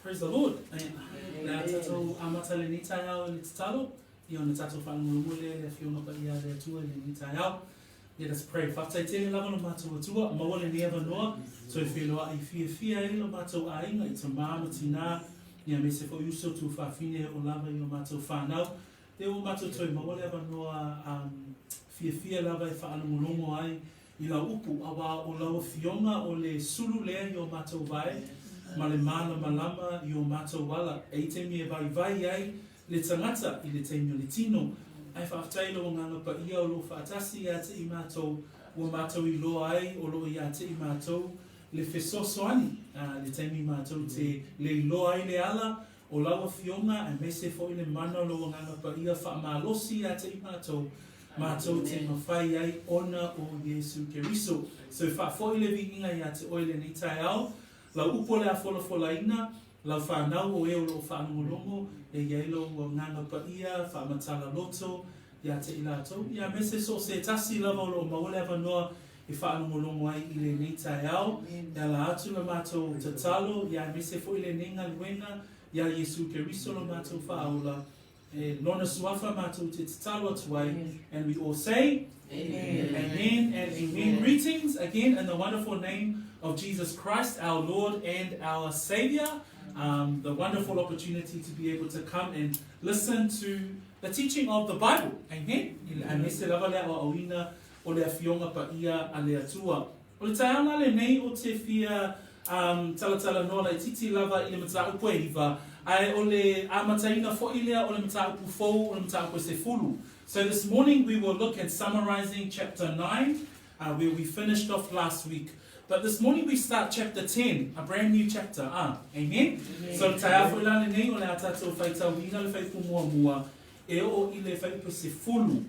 Praise the Lord. O le a tatou amata lenei taeao i le tatalo, ia ona tatou faalogologo lea i le Afioga Paia a le Atua i lenei taeao. Let us pray. Faafetai tele lava lo matou Atua, maua lenei avanoa, toe feiloai fiafia ai lo matou aiga i tama ma tina, ia aemaise foi uso tuafafine e oo lava i o matou fanau. Lea ua matou toe maua le avanoa um, fiafia lava e faalogologo ai i lau upu, auā o lau Afioga o le sulu lea i o matou vae, ma le malamalama i o matou ala, e i taimi e vaivai ai le tagata i le taimi o le tino. Ae faafetai i lou Agaga Paia o lo o faatasi ia te i matou, ua matou iloa ai o lo o ia te i matou le fesoasoani i le taimi matou te le iloa ai le ala o lau Afioga aemaise foi le mana o lou Agaga Paia faamalosi ia te i matou, matou te mafai ai ona o Iesu Keriso. So e faafoi le viiga ia te oe lenei taeao, lau upu o le a folafolaina, lau fanau o e o lo o faalogologo, e i ai lou Agaga Paia faamatala loto ia te i latou, ia aemaise so o se tasi lava o lo o maua le avanoa e faalogologo ai i lenei taeao, e ala atu la matou tatalo, ia aemaise foi lenei galuega iā Iesu Keriso lo matou Faaola, e Lona Suafa matou te tatalo atu ai, and we all say, Amen. Amen and amen. Greetings again in the wonderful name of Jesus Christ, our Lord and our Savior. Um, the wonderful opportunity to be able to come and listen to the teaching of the Bible. Amen. Aemaise lava le aoaoina o le Afioga Paia a le Atua. O le taeao la lenei ou te fia um talatalanoa laitiiti lava i le mataupu e iva, ae o le amataina foi lea o le mataupu fou o le mataupu e sefulu. So this morning we will look at summarizing chapter 9 uh, where we finished off last week. But this morning we start chapter 10, a brand new chapter. Ah, amen? amen. So taeao foi la lenei o le a tatou faitauina le faaiupu muamua e oo i le faaiupu sefulu.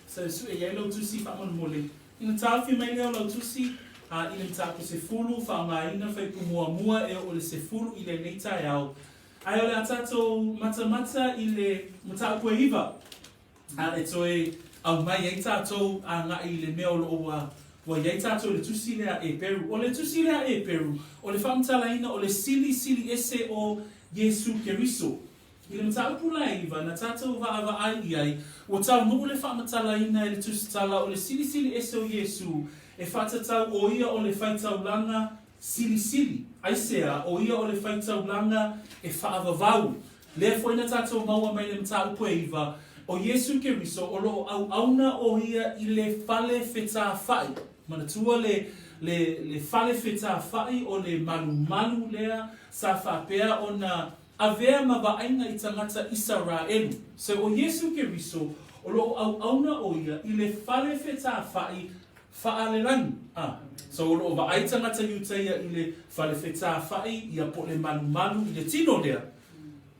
So sue i ai lau tusi faamolemole. Ina taofi mai lea o lau tusi, a i le mataupu sefulu, faaaogaina faaiupu muamua e oo i le sefulu i lenei taeao. Ae o le a tatou matamata i le mataupu e iva, a e toe aumai ai tatou agai i le mea o lo o ua ua i ai tatou i le tusi lea a Eperu. O le tusi lea a Eperu, o le faamatalaina o le silisili ese o Iesu Keriso. I le mataupu la e iva, na tatou vaavaai i ai, ua taunuu le faamatalaina e le Tusitala o le silisili ese o Iesū, e faatatau ʻo ia o le faitaulaga silisili, aisea, ʻo ia o le faitaulaga e faavavau. Lea foi na tatou maua mai le mataupu e iva, ʻo Iesū Keriso o lo o ʻauʻauna ʻo ia i le fale fetāfaʻi. Manatua le, le, le fale fetāfaʻi o le malumalu lea sa faapea ona Avea ma vaaiga i tagata Isaraelu. So ʻo Iesu Keriso, o lo o ʻauʻauna ʻo ia i le fale fetāfaʻi faʻalelani. A. So o lo o vaai tagata Iutaia i le fale fetāfaʻi ia po le malumalu i le tino lea.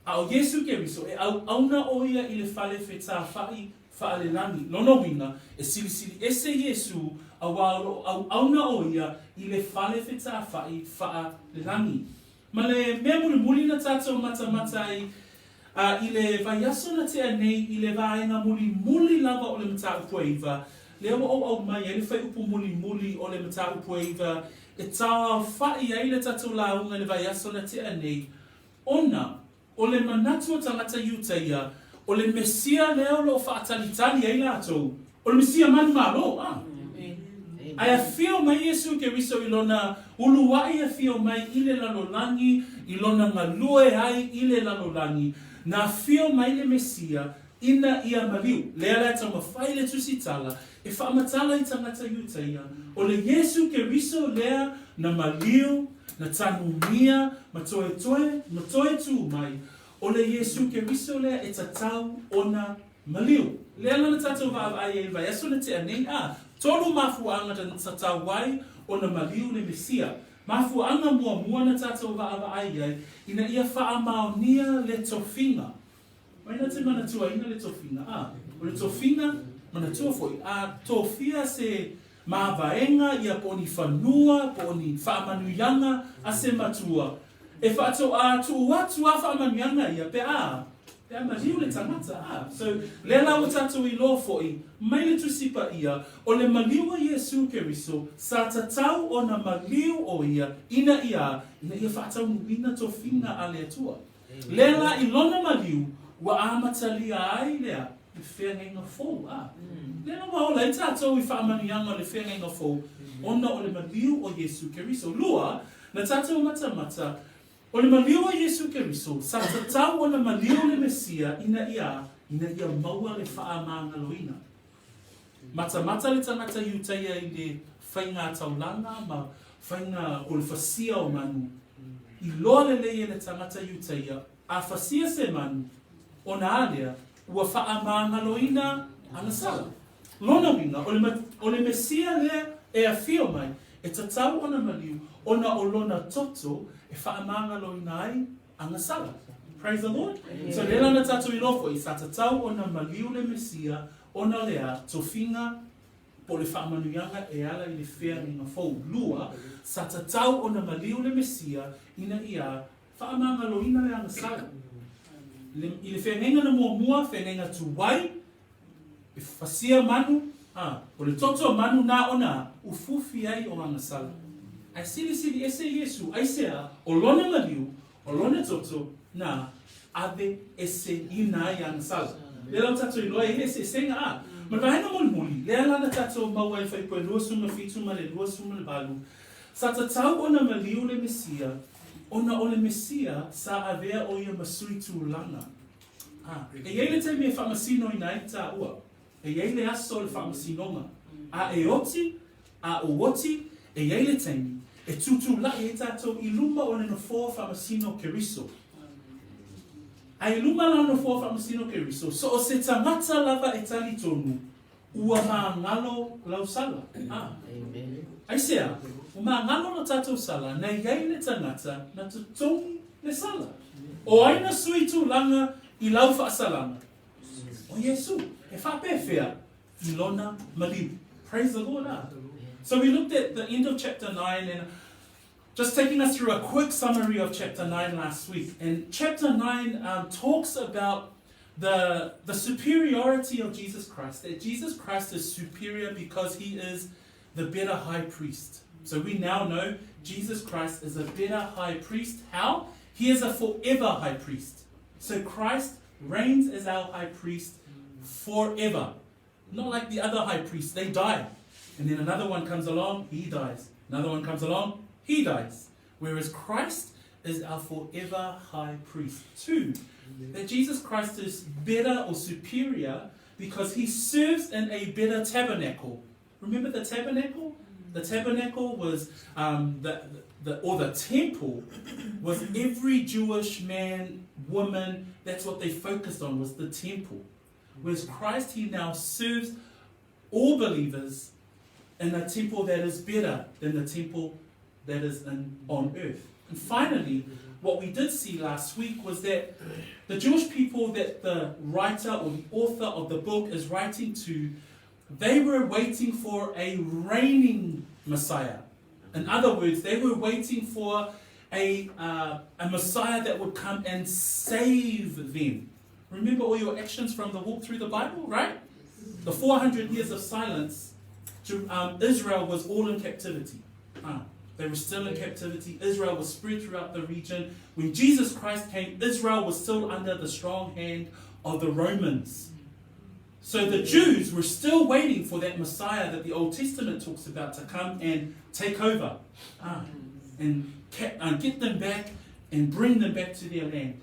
A ʻo Iesu Keriso, e ʻauʻauna ʻo ia i le fale fetāfaʻi faʻalelani. Lona uiga, e silisili ese Iesu auā o lo o ʻauʻauna ʻo ia i le fale fetāfaʻi faʻalelani. Ma le mea mulimuli na tatou matamata ai a i le vaiaso na tea nei i le vaega mulimuli lava o le mataupu e iva, lea ua ou aumai ai le faaiupu mulimuli o le mataupu e iva e taaofaʻi ai le tatou lauga i le vaiaso na tea nei, ona O le manatu o tagata Iutaia, o le Mesia lea o lo o faatalitali ai latou, o le Mesia manumalo, a. Ae afio mai Iesu Keriso i lona uluaʻi afio mai i le lalolagi, i lona galue ai i le lalolagi, na afio mai le Mesia ina ia maliu. Lea la e taumafai le Tusitala e faamatala i tagata Iutaia, o le Iesu Keriso lea na maliu, na tanumia, ma toe toe, ma toe tū mai, o le Iesu Keriso lea e tatau ona maliu. Lea la na tatou vaavaai ai i le vaiaso na tea nei, a, tolu mafuaaga na tatau ai ona maliu le Mesia. Mafuaaga muamua na tatou vaavaai ai, ina ia faamaonia le tofiga. Mai na te manatuaina le tofiga, a, o le tofiga, manatua foi, a tofia se mavaega ia po o ni fanua, po o ni faamanuiaga a se matua, e faatoa tuu atu a faamanuiaga ia pe a. Pe a maliu le tagata, a. So, lea la ua tatou iloa foʻi, mai le Tusi Paia, o le maliu a Iesu Keriso, sa tatau ona maliu ʻo ia ina ia, ina ia faataunuuina tofiga a le Atua. Lea la i lona maliu, ua amatalia ai lea le feagaiga fou, a. Lea la ua ola ai tatou i faamanuiaga o le feagaiga fou, ona o le maliu o Iesu Keriso. Lua, na tatou matamata, O le maliu o Iesu Keriso, sa tatau ona maliu le Mesia ina ia, ina ia maua le faamagaloina. Matamata le tagata Iutaia i le faiga taulaga ma faiga o le fasia o manu. Iloa lelei e le tagata Iutaia, a fasia se manu, ona a lea, ua faamagaloina ana sala. Lona uiga, o le, o le Mesia lea e afio mai, e tatau ona maliu, ona o lona toto e faamagaloina ai ana sala. Praise the Lord. So lea la na tatou iloa foʻi, sa tatau ona maliu le Mesia ona lea tofiga po o le faamanuiaga e ala i le feagaiga fou. Lua, sa tatau ona maliu le Mesia ina ia faamagaloina le agasala. I le feagaiga na muamua, feagaiga tuai, E fasia manu, a, o le toto manu na ona ufiufi ai o agasala. Ae silisili ese Iesu, aisea, o lona maliu, o lona toto, na ave ese ina ai agasala. Lea la ua tatou iloa ai le eseesega, a. Ma le vaega mulimuli, lea la na tatou maua ai Fuaipue 27 ma le 28, sa tatau ona maliu le Mesia, ona o le Mesia sa avea o ia ma sui tulaga. A, e i ai le taimi e faamasinoina ai tāua. E i ai le aso o le faamasinoga. A e oti, a ou oti, e i ai le taimi e tutulaʻi ai tātou i luma o le nofoa faamasino o Keriso. A i luma la nofoa faamasino o Keriso, so o se tagata lava e talitonu, ua magalo lau sala. A. Aisea? Ua magalo lo tatou sala, na i ai le tagata na totogi le sala. O ai na sui tulaga i lau faasalaga? O Iesu. E faapefea i lona maliu. Praise the Lord. A. So we looked at the end of chapter 9 and just taking us through a quick summary of chapter 9 last week. And chapter 9 talks about the, the superiority of Jesus Christ, that Jesus Christ is superior because he is the better high priest. So we now know Jesus Christ is a better high priest. How? He is a forever high priest. So Christ reigns as our high priest forever. Not like the other high priests, they die. And then another one comes along, he dies. Another one comes along, he dies. Whereas Christ is our forever high priest. Two, that Jesus Christ is better or superior because he serves in a better tabernacle. Remember the tabernacle? The tabernacle was, the, the, or the temple was every Jewish man, woman, that's what they focused on, was the temple. Whereas Christ, he now serves all believers in a temple that is better than the temple that is in, on earth. And finally, what we did see last week was that the Jewish people that the writer or the author of the book is writing to, they were waiting for a reigning Messiah. In other words, they were waiting for a, a Messiah that would come and save them. Remember all your actions from the walk through the Bible, right? The 400 years of silence, Israel was all in captivity. They were still in captivity. Israel was spread throughout the region. When Jesus Christ came, Israel was still under the strong hand of the Romans. So the Jews were still waiting for that Messiah that the Old Testament talks about to come and take over and get them back and bring them back to their land.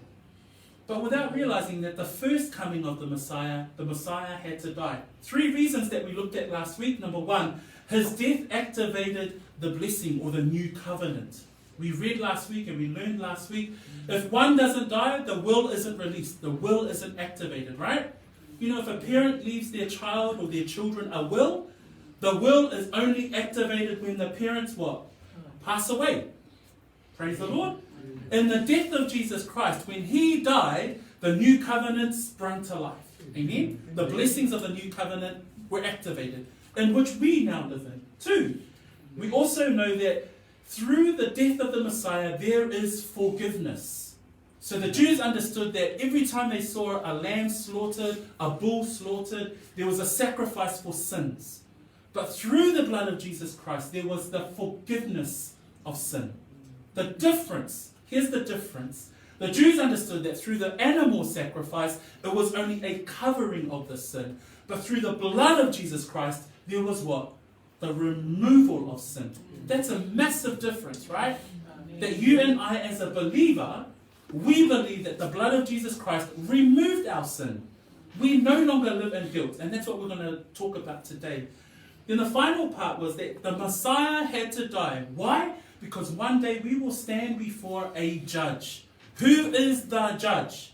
But without realizing that the first coming of the Messiah, the Messiah had to die. Three reasons that we looked at last week. Number one, his death activated the blessing or the new covenant. We read last week and we learned last week if one doesn't die, the will isn't released, the will isn't activated, right? You know, if a parent leaves their child or their children a will, the will is only activated when the parents what? Pass away. Praise the Lord. In the death of Jesus Christ, when he died, the new covenant sprang to life. Amen? The blessings of the new covenant were activated, in which we now live in. Two, we also know that through the death of the Messiah, there is forgiveness. So the Jews understood that every time they saw a lamb slaughtered, a bull slaughtered, there was a sacrifice for sins. But through the blood of Jesus Christ, there was the forgiveness of sin. The difference, here's the difference. The Jews understood that through the animal sacrifice, it was only a covering of the sin. But through the blood of Jesus Christ, there was what? The removal of sin. That's a massive difference, right? That you and I, as a believer, we believe that the blood of Jesus Christ removed our sin. We no longer live in guilt, and that's what we're going to talk about today. Then the final part was that the Messiah had to die. Why? Because one day we will stand before a judge. Who is the judge?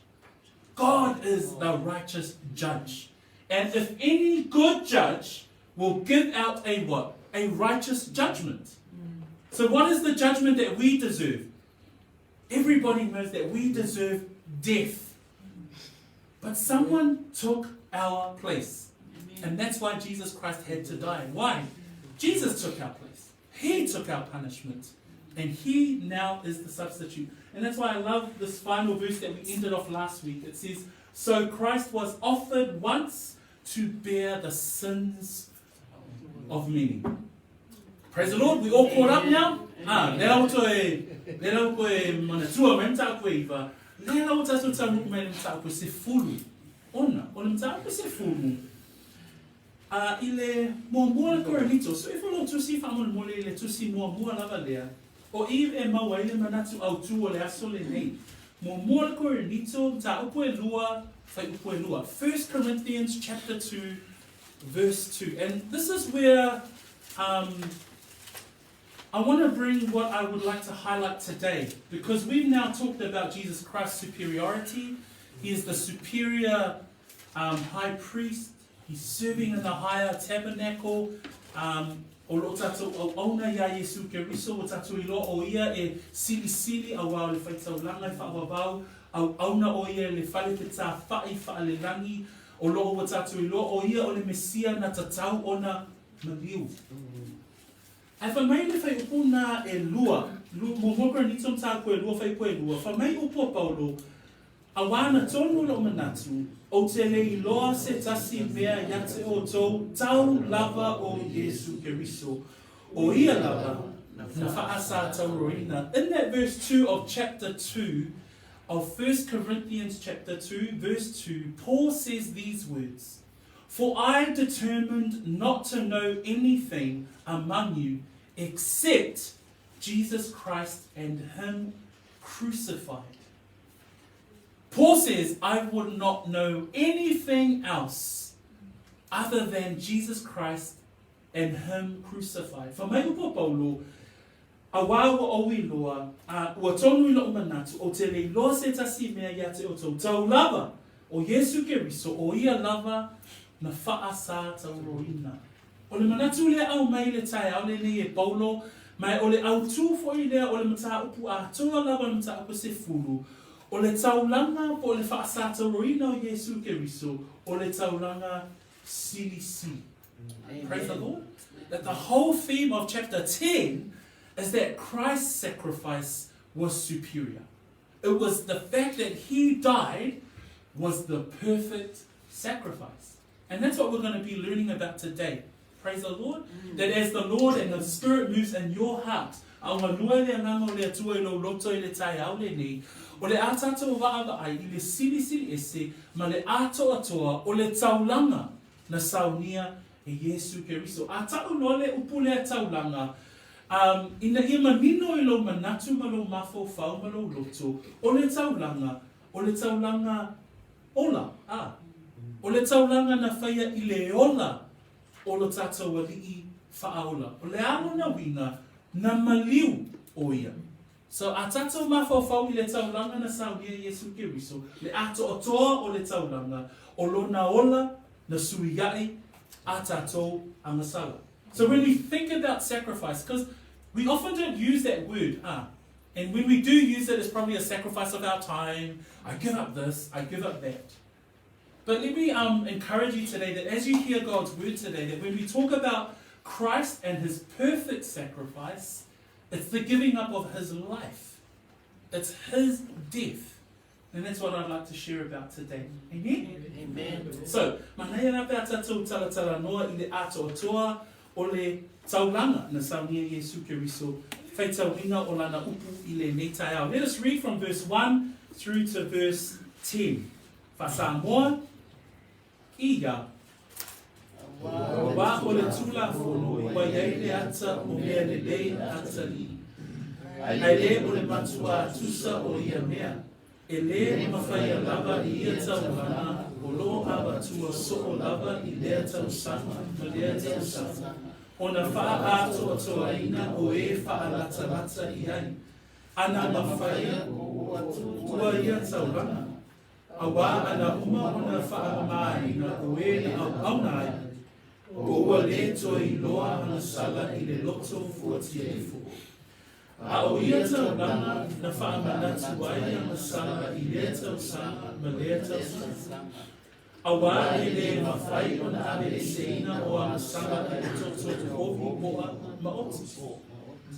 God is the righteous judge. And if any good judge will give out a what? A righteous judgment. So what is the judgment that we deserve? Everybody knows that we deserve death. But someone took our place. And that's why Jesus Christ had to die. Why? Jesus took our place. He took our punishment. And he now is the substitute. And that's why I love this final verse that we ended off last week. It says, So Christ was offered once to bear the sins of many. Praise the Lord. We all caught up now? Ah, lea ua toe, lea ua koe manatua mai mataupu e iva, lea la ua tatou taunuu mai le mataupu e sefulu. Ona, o le mataupu e sefulu, a i le muamua le Korinito, so e fo tusi faamolemole i le tusi muamua lava lea, o i e maua ai le manatu autū o le aso lenei. Muamua le Korinito, mataupu e lua, fuaiupu e lua. 1 Corinthians chapter 2, verse 2. And this is where I want to bring what I would like to highlight today, because we've now talked about Jesus Christ's superiority. He is the superior high priest. He's serving in the higher tabernacle. O loo tatou auauna iā Iesu Keriso, ua tatou iloa o ia e silisili auā o le faitaulaga e faavavau, auauna o ia i le fale fetāfa'i faalelagi, o loo ua tatou iloa o ia o le Mesia na tatau ona maliu. Ae fai mai le fuaiupu na e lua, muamua Korinito mataupu e lua fuaiupu e lua, fai mai upu a Paulo, Auā na tonu lou manatu, ou te le iloa se tasi mea ia te outou tau lava o Iesu Keriso, o ia lava na faasātauroina. In that verse 2 of chapter 2 of 1 Corinthians chapter 2 verse 2, Paul says these words, For I determined not to know anything among you except Jesus Christ and him crucified. Paul says, I would not know anything else other than Jesus Christ and him crucified. Fai mai upu a Paulo, Auā ua ou iloa, a ua tonu i loʻu manatu, ou te le iloa se tasi mea iā te outou tau lava, o Iesu Keriso, o ia lava na faasātauroina. O le manatu lea aumai i le taeao lenei e Paulo, ma o le autū foi lea o le mataupu atoa lava le mataupu sefulu, o le taulaga po o le faasātauroina o Iesu Keriso, o le taulaga silisili. Praise the Lord. That the whole theme of chapter 10 is that Christ's sacrifice was superior. It was the fact that he died was the perfect sacrifice. And that's what we're going to be learning about today. Praise the Lord. That as the Lord and the Spirit moves in your heart, a ua lua le agaga o le Atua i lou loto i le taeao lenei, o le a tatou vaavaai i le silisili ese ma le atoatoa o le taulaga na saunia e Iesu Keriso. A ta'u loa le upu lea taulaga, ina ia manino i lou manatu ma lou mafaufau ma lou loto, o le taulaga, o le taulaga ola, a. O le taulaga na faia i le ola o lo tatou Alii Faaola. O le a lona uiga, na maliu o ia. So, a tatou mafaufau i le taulaga na saunia e Iesu Keriso, le atoatoa o le taulaga, o lona ola na suiaʻi a tatou agasala. So when we think about sacrifice, because we often don't use that word, ah, and when we do use it, it's probably a sacrifice of our time. I give up this, I give up that. But let me encourage you today that as you hear God's word today, that when we talk about Christ and his perfect sacrifice, it's the giving up of his life. It's his death. And that's what I'd like to share about today. Amen? Amen. So, manaia la pe a tatou talatalanoa i le atoatoa o le taulaga na saunia Iesu Keriso, faitauina o lana upu i lenei taeao. Let us read from verse 1 through to verse 10. Faa-Samoa, Ia. Aua o le Tulafono ua i ai le ata o mea lelei atalii, ae le o le matuā tusa o ia mea, e lē mafaia lava i ia taulaga o lo o avatua soo lava i lea tausaga ma lea tausaga, ona faaatoatoaina o e faalatalata i ai, ana mafaia ua ia taulaga. Auā ana uma ona faamamaina o e na auauna ai, o ua lē toe iloa agasala i le loto fuatia ifo. A o ia taulaga na faamanatu ai agasala i lea tausaga ma lea tausaga. Auā e lē mafai ona aveeseina o agasala i le toto povi poa ma oti.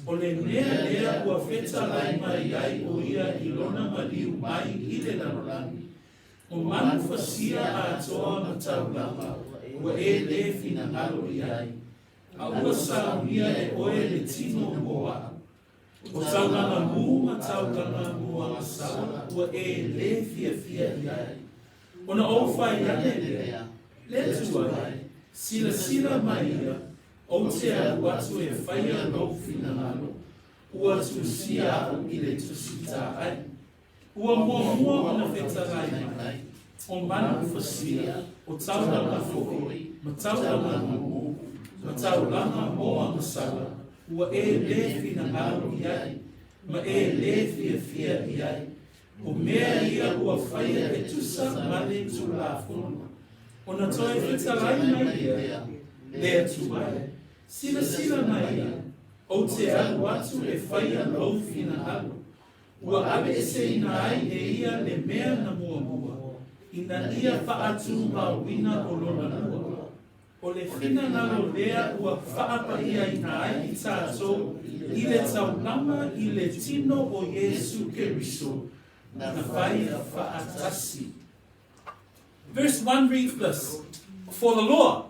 O le mea lea ua fetalai mai ai o ia i lona maliu mai i le lalolagi, o manu fasia atoa ma taulaga ua e lē finagalo i ai, a ua saunia e oe le tino mo aʻu. O taulaga mū ma taulaga muagasala ua e lē fiafia i ai. Ona ou fai ane lea, Le Atua e, silasila mai ia, Ou te alu atu e faia lou finagalo, ua tusia aʻu i le tusi tāʻai. Ua muamua ona fetalai mai, o manu fasia, o taulaga foi, ma taulaga mū, ma taulaga moa masala, ua e lē finagalo i ai, ma e lē fiafia i ai. O mea ia ua faia e tusa ma le Tulafono. Ona toe fetalai mai lea, Le Atua e, silasila mai ia, ou te alu atu e faia lou finagalo. Ua aveeseina ai e ia le mea na muamua, ina ia faatumauina o lona lua. O le finagalo lea ua faapaʻiaina ai i tatou i le taulaga i le tino o Iesu Keriso na faia faatasi. Verse 1 reads this, For the law,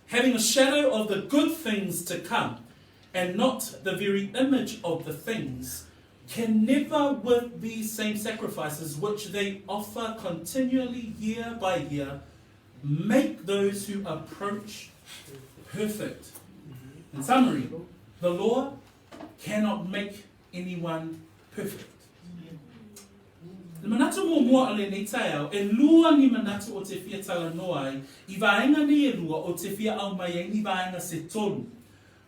having a shadow of the good things to come, and not the very image of the things, can never with these same sacrifices which they offer continually year by year make those who approach perfect. In summary, the law cannot make anyone perfect. Le manatu muamua o lenei taeao, e lua ni manatu o te fia talanoa ai i vaega nei e lua o te fia au mai ai ni vaega se tolu.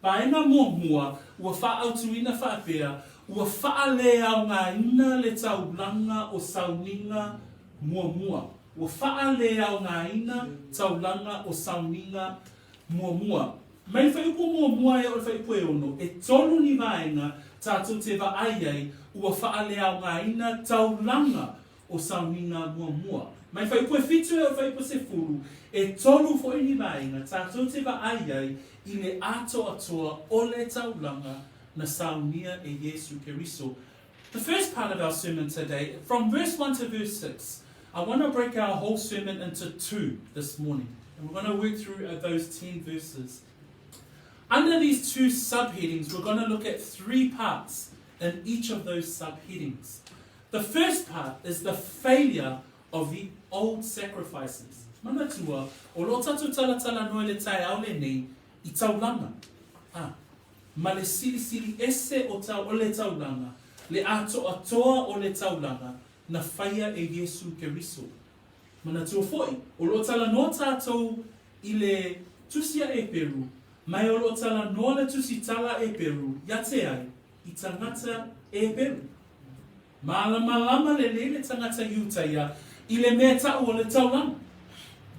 Vaega muamua, ua faaautuina faapea, ua faaleaogaina le taulaga o sauniga muamua. Ua faaleaogaina taulaga o sauniga muamua. Mai le fuaiupu muamua e oo i le fuaiupu e ono, e tolu ni vaega tatou te vaai ai ua faaleaogaina taulaga o sauniga muamua. Mai le fuaiupu e fitu e oo i le fuaiupu e sefulu, e tolu foi ni vaega tatou te vaai ai i le atoatoa o le taulaga na saunia e Iesu Keriso. The first part of our sermon today, from verse 1 to verse 6, I want to break our whole sermon into two this morning. And we're going to work through those 10 verses. Under these two subheadings, we're going to look at three parts in each of those subheadings. The first part is the failure of the old sacrifices. Manatua, o lo tatou talatalanoa i le taeao lenei i taulaga, a, ma le silisili ese o tau o le taulaga, le atoatoa o le taulaga na faia e Iesu Keriso. Manatua foi, o lo o talanoa tatou i le Tusi a Eperu, mai o lo o talanoa le Tusi Tala a Eperu ia te ai i tagata Eperu. Malamalama lelei le tagata Iutaia i le mea tau o le taulaga.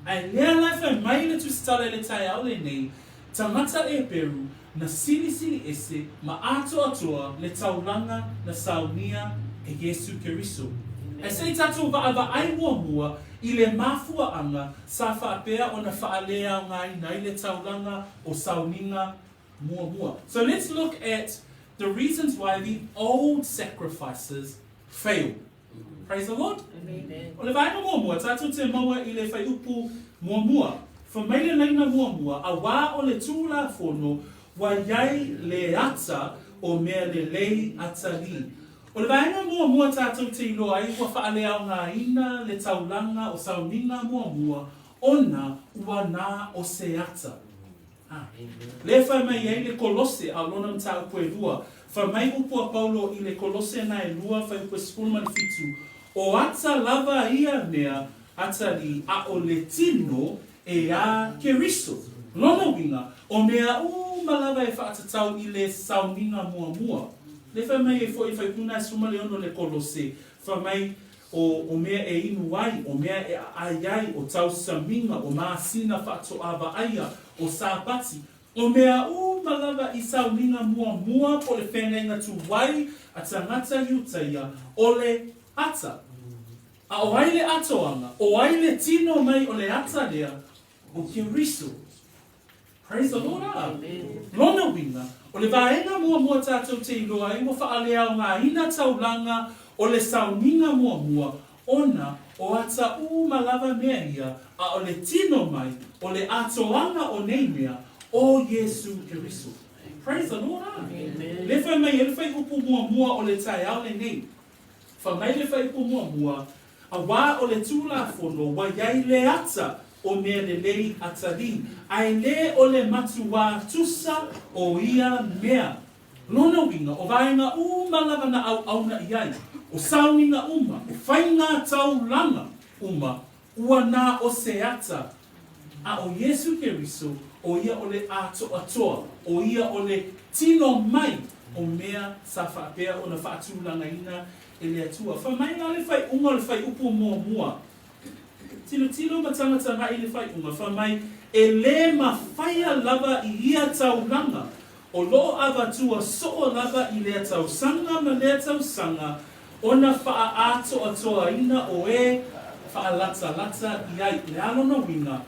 Ae lea la e fai mai le Tusi Tala i le taeao lenei, tagata Eperu na silisili ese ma atoatoa le taulaga na saunia e Iesu Keriso. Ae se i tatou vaavaai muamua i le mafuaaga sa faapea ona faaleaogaina ai le taulaga o sauniga muamua. So let's look at the reasons why the old sacrifices failed. Praise the Lord. O le vaega muamua, tatou te maua i le fuaiupu muamua. Fai mai le laina muamua, auā o le Tulafono ua i ai le ata o mea lelei atalii. O le vaega muamua tatou te iloa ai ua faaleaogaina le taulaga o sauniga muamua ona ua na o se ata. A. Lea fai mai ai le Kolose, a o lona mataupu e lua. Fai mai upu a Paulo i le Kolose na e lua, fuaiupu e 17, O ata lava ia mea atalii a o le tino e a Keriso. Lona uiga, o mea uma lava e faatatau i le sauniga muamua. Lea fai mai ai foi i fuaiupu na e 16 le Kolose, fai mai, O, o mea e inu ai, o mea e aai ai, o tausamiga, o masina faatoa vaaia, o Sapati, o mea uma lava i sauniga muamua po o le feagaiga tuai a tagata Iutaia, o le ata. A o ai le atoaga? O ai le tino mai o le ata lea? O Keriso. Praise the Lord a. Lona uiga, o le vaega muamua tatou te iloa ai ua faaleaogaina taulaga o le sauniga muamua ona o ata uma lava mea ia a o le tino mai o le atoaga o nei mea o Iesu Keriso. Praise the Lord a. Lea fai mai ai le fuaiupu muamua o le taeao lenei. Fai mai le fuaiupu muamua, Auā o le Tulafono ua i ai le ata o mea lelei atalii, ae le o le matuā tusa o ia mea. Lona uiga, o vaega uma lava na auauna i ai, o sauniga uma, o faiga taulaga uma, ua na o se ata. A ʻo Iesū Keriso, ʻo ia o le ʻātoʻatoa, ʻo ia o le tino mai o mea sa faapea ona faatulagaina e le Atua. Fai mai la le faaiuga o le fuaiupu muamua. Tilotilo ma tagatagai le faaiuga, fai mai, E lē mafaia lava i ia taulaga, o loo avatua soo lava i lea tausaga ma lea tausaga ona faaatoatoaina o e faalatalata i ai. O le a lona uiga?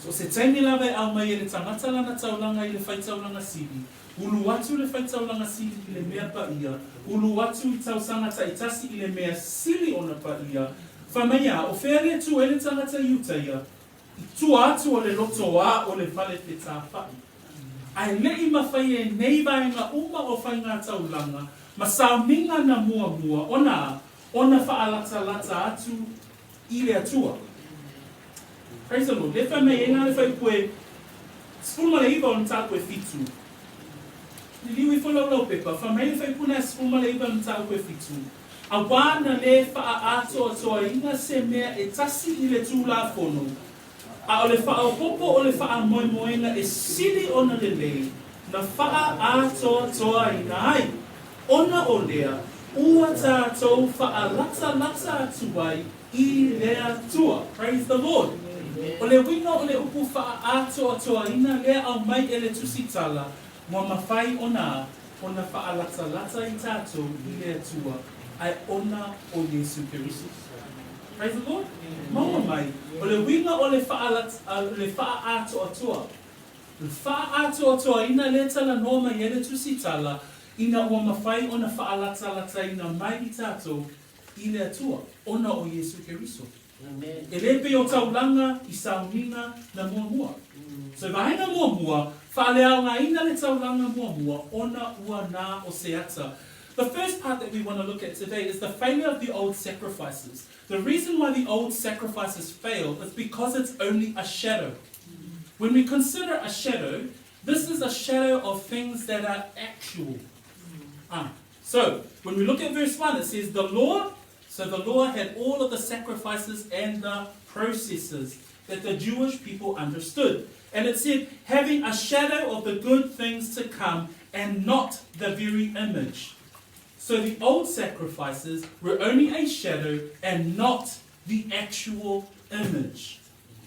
So se taimi lava e aumai e le tagata lana taulaga i le faitaulaga sili, ulu atu le faitaulaga sili i le mea paia, ulu atu i tausaga taitasi i le mea sili ona paia, fai mai a, o fea le tu ai le tagata i uta ia? I tua atu o le lotoā o le fale fetāfa'i. Ae leʻi mafai e nei vaega uma o faigātaulaga ma sauniga na muamua ona a, ona faalatalata atu i le Atua. Praise the Lord. Lea fai mai ai la le fuaiupu e 19 o le mataupu e fitu. Liliu ifo lau laupepa, fai mai le fuaiupu lena e 19 o le mataupu e fitu, Auā na lē faaatoatoaina se mea e tasi i le Tulafono, a o le faaopoopo o le faamoemoega e sili ona lelei na faaatoatoaina ai, ona o lea ua tatou faalatalata atu ai i le Atua. Praise the Lord. O le uiga o le upu faaatoatoaina lea aumai e le Tusitala, ua mafai ona ona faalatalata i tatou i le Atua, ae ona o Iesu Keriso. Praise the Lord. Maua mai, o le uiga o le le faaatoatoa, le faaatoatoaina lea talanoa mai ai le Tusitala, ina ua mafai ona faalatalataina mai i tatou i le Atua, ona o Iesu Keriso. E lē pei o taulaga i sauniga na muamua. So vaega muamua, faaleaogaina le taulaga muamua ona ua na o se ata. The first part that we want to look at today is the failure of the old sacrifices. The reason why the old sacrifices fail is because it's only a shadow. When we consider a shadow, this is a shadow of things that are actual. Ah, so, when we look at verse 1, it says, The law, so the law had all of the sacrifices and the processes that the Jewish people understood. And it said, having a shadow of the good things to come and not the very image. So the old sacrifices were only a shadow and not the actual image.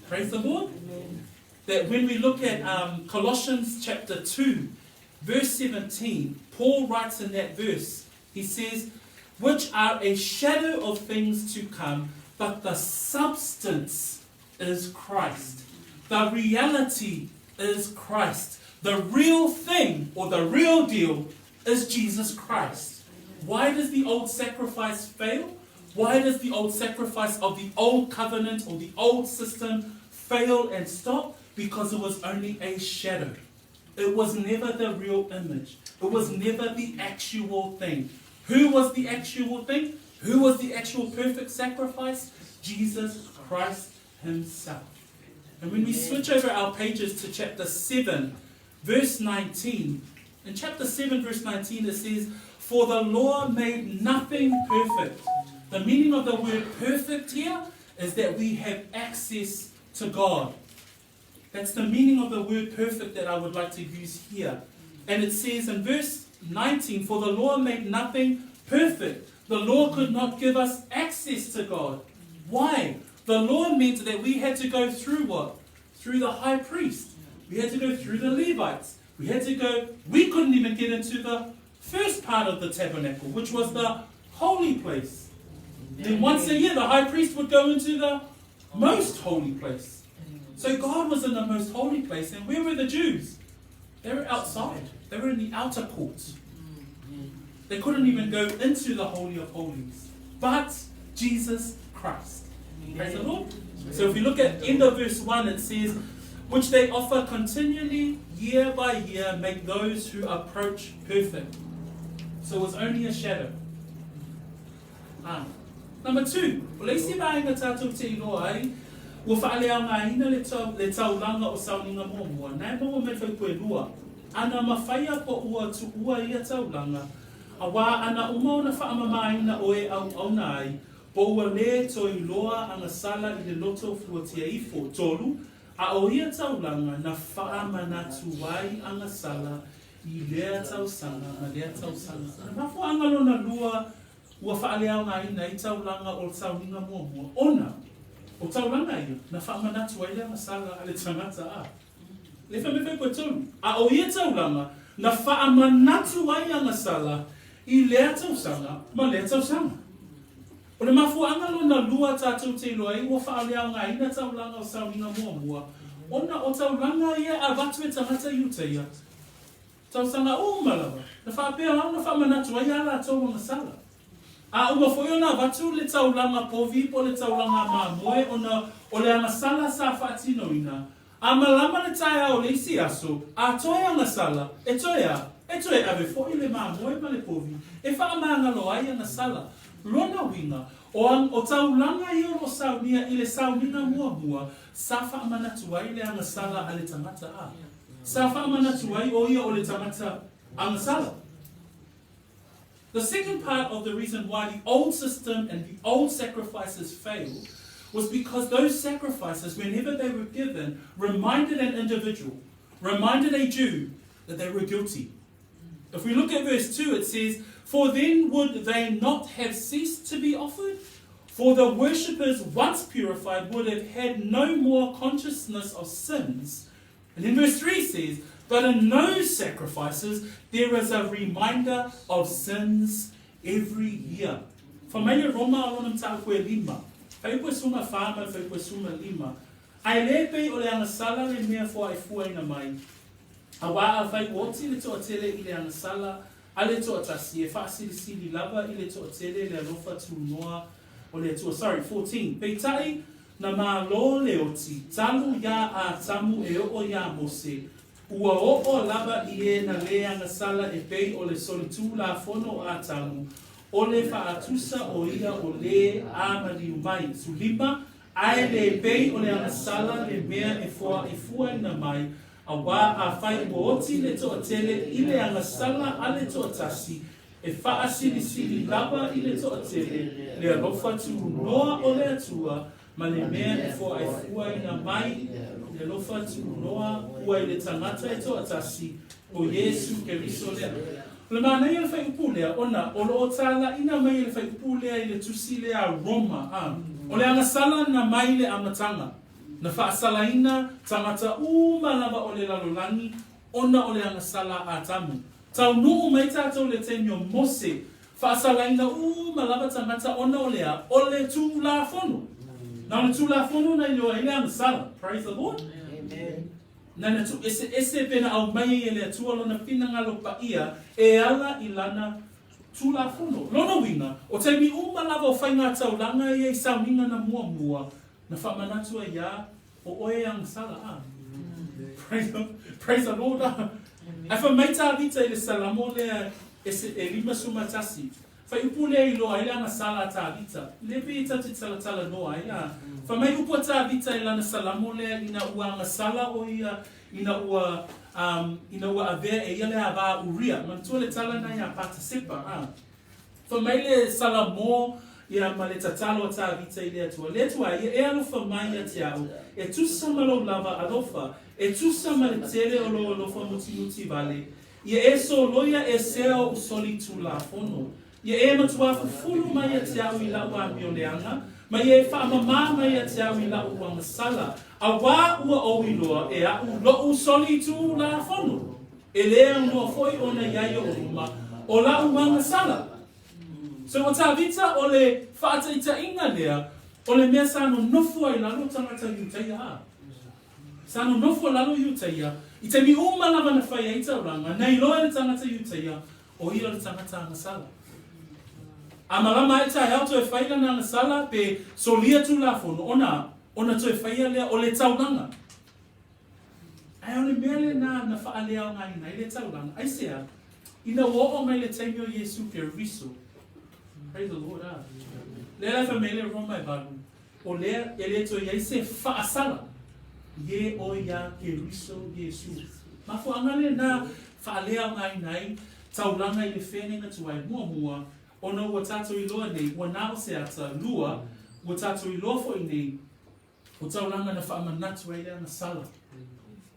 Praise the Lord. Amen. That when we look at Colossians chapter 2, verse 17, Paul writes in that verse, he says, which are a shadow of things to come, but the substance is Christ. The reality is Christ. The real thing or the real deal is Jesus Christ. Why does the old sacrifice fail? Why does the old sacrifice of the old covenant or the old system fail and stop? Because it was only a shadow. It was never the real image. It was never the actual thing. Who was the actual thing? Who was the actual perfect sacrifice? Jesus Christ Himself. And when we switch over our pages to chapter 7, verse 19, in chapter 7, verse 19, it says, For the law made nothing perfect. The meaning of the word perfect here is that we have access to God. That's the meaning of the word perfect that I would like to use here. And it says in verse 19, For the law made nothing perfect. The law could not give us access to God. Why? The law meant that we had to go through what? Through the high priest. We had to go through the Levites. We had to go, we couldn't even get into the first part of the tabernacle, which was the holy place. Then once a year, the high priest would go into the most holy place. So God was in the most holy place, and where were the Jews? They were outside. They were in the outer court. They couldn't even go into the Holy of Holies. But Jesus Christ. Praise the Lord. So if we look at end of verse 1, it says, which they offer continually, year by year, make those who approach perfect. So it was only a shadow. Ah. Number 2, o le isi vaega tātou te iloa ai, ua faaleaogaina le, tau, le taulaga o sauniga muamua, na e maua mai faipue lua, ana mafaia po ua tuua ia taulaga, auā ana uma ona faamamāina o e auauna ai, po ua lē toe iloa agasala i le loto fuatia ifo. 3, a o ia taulaga na faamanatu ai agasala i lea tausaga ma lea tausaga. O le mafuaaga lona lua ua faaleaogaina ai taulaga o le sauniga muamua, ona o taulaga ia na faamanatu ai le agasala a le tagata a le 5 3, a o ia taulaga na faamanatu ai agasala i lea tausaga ma lea tausaga. O le mafuaaga lona lua tātou te iloa ai ua faaleaogaina taulaga o sauniga muamua, ona o taulaga ia avatu e tagata Iutaia tausaga uma lava, na faapea ona faamanatu ai a latou agasala. A uma foi ona avatu le taulaga povi po o le taulaga mamoe ona o le agasala sa faatinoina, a malama le taeao o le isi aso, a toe agasala, e toe a, e toe ave foi le mamoe ma le povi e faamagalo ai agasala. Lona uiga, o, o taulaga ia o loo saunia i le sauniga muamua, sa faamanatu ai le agasala a le tagata a. Sa faamanatu ai o ia o le tagata agasala. The second part of the reason why the old system and the old sacrifices failed was because those sacrifices, whenever they were given, reminded an individual, reminded a Jew that they were guilty. If we look at verse 2, it says, For then would they not have ceased to be offered? For the worshippers, once purified, would have had no more consciousness of sins. And then verse 3 says, But in those sacrifices there is a reminder of sins every year. Fai mai le Roma o lona mataupu e 5, fuaiupu e 14 ma le fuaiupu e 15, Ae le pei o le agasala le mea foaifuaina mai, auā afai ua oti le toatele i le agasala a le toatasi, e faasilisili lava i le toatele le alofa tunoa o le Atua. Sorry, 14. Peitai, na malo le oti, talu iā Atamu e oo iā Mose, ua oo lava i e na lē agasala e pei o le solitulafono o Atamu, o le faatusa o ia o lē a maliu mai. 15, Ae le pei o le agasala le mea e foaifuaina mai, auā afai ua oti le toatele i le agasala a le toatasi, e faasilisili lava i le toatele le alofa tunoa o le Atua ma le mea e foaifuaina mai le alofa tunoa ua i le tagata e toatasi, o Iesu Keriso lea. O le manaia o le fuaiupu lea, ona o loo talaiina mai e le fuaiupu lea i le tusi lea a Roma a. O le agasala na mai le amataga, na faasalaina tagata uma lava o le lalolagi ona o le agasala a Atamu. Taunuu mai tātou i le taimi o Mose, faasalaina uma lava tagata ona o le a? O le Tulafono. Na o le Tulafono na iloa ai le agasala. Praise the Lord. Amen. Na na tuueseese pe na aumai ai e le Atua Lona finagalo paia e ala i Lana. Tulafono. Lona uiga, o taimi uma lava o faiga taulaga ia i sauniga na muamua, na faamanatu ai iā, o oe e agasala, a. Praise the, praise the Lord, a. Ae fai mai Tavita i le Salamo lea e, e 51, Faiupu lea i loa ai le agasala a Tavita, lea pei e tatou te talatalanoa ai, a. Fai mai upu a Tavita i lana Salamo lea ina ua agasala o ia, ina ua, um, ina ua avea e ia le ava a Uria. Manatua le tala na iā Patasepa, a. Fai mai le Salamo ia ma le tatalo a Tavita i le Atua, Le Atua ia, e alofa mai ia te a'u, e tusa ma lou lava alofa, e tusa ma le tele o lou alofa mutimuti vale, Ia e soloia esea oʻu solitulafono. Ia e matuā fufulu mai ia te a'u i la'u amioleaga, ma ia e faamamā mai ia te a'u i la'u agasala, auā ua ou iloa e a'u lo'u solitulafono. E lē aunoa foi ona i ai oʻu luma o la'u agasala. So ua Tavita o le faataitaiga lea o le mea sa nonofo ai lalo tagata Iutaia a. Sa nonofo lalo Iutaia, i taimi uma lava na fai ai taulaga, na iloa e le tagata Iutaia, o ia o le tagata agasala. A malama ae taeao toe fai lana agasala pe solia Tulafono, ona, ona toe faia lea o le taulaga. Ae o le mea lena na faaleaogaina ai le taulaga. Aisea? Ina ua oo mai le taimi o Iesu Keriso, praise the Lord, a. Lea la e fai mai le Roma e valu, O lea e le toe i ai se faasala i e o ia Keriso Iesu. Mafuaaga lena faaleaogaina ai taulaga i le feagaiga tuai, muamua, ona ua tatou iloa nei ua na o se ata, lua, ua tatou iloa foi nei o taulaga na faamanatu ai le agasala.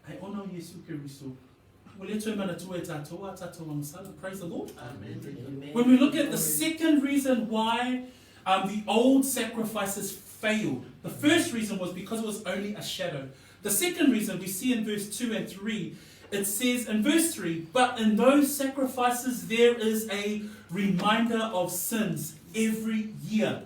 Ae ona o Iesu Keriso, ua le toe manatua e tatou a tatou agasala. Praise the Lord. Amen. When we look at the second reason why um, the old sacrifices failed, the first reason was because it was only a shadow. The second reason we see in verse 2 and 3, it says in verse 3, But in those sacrifices there is a reminder of sins every year.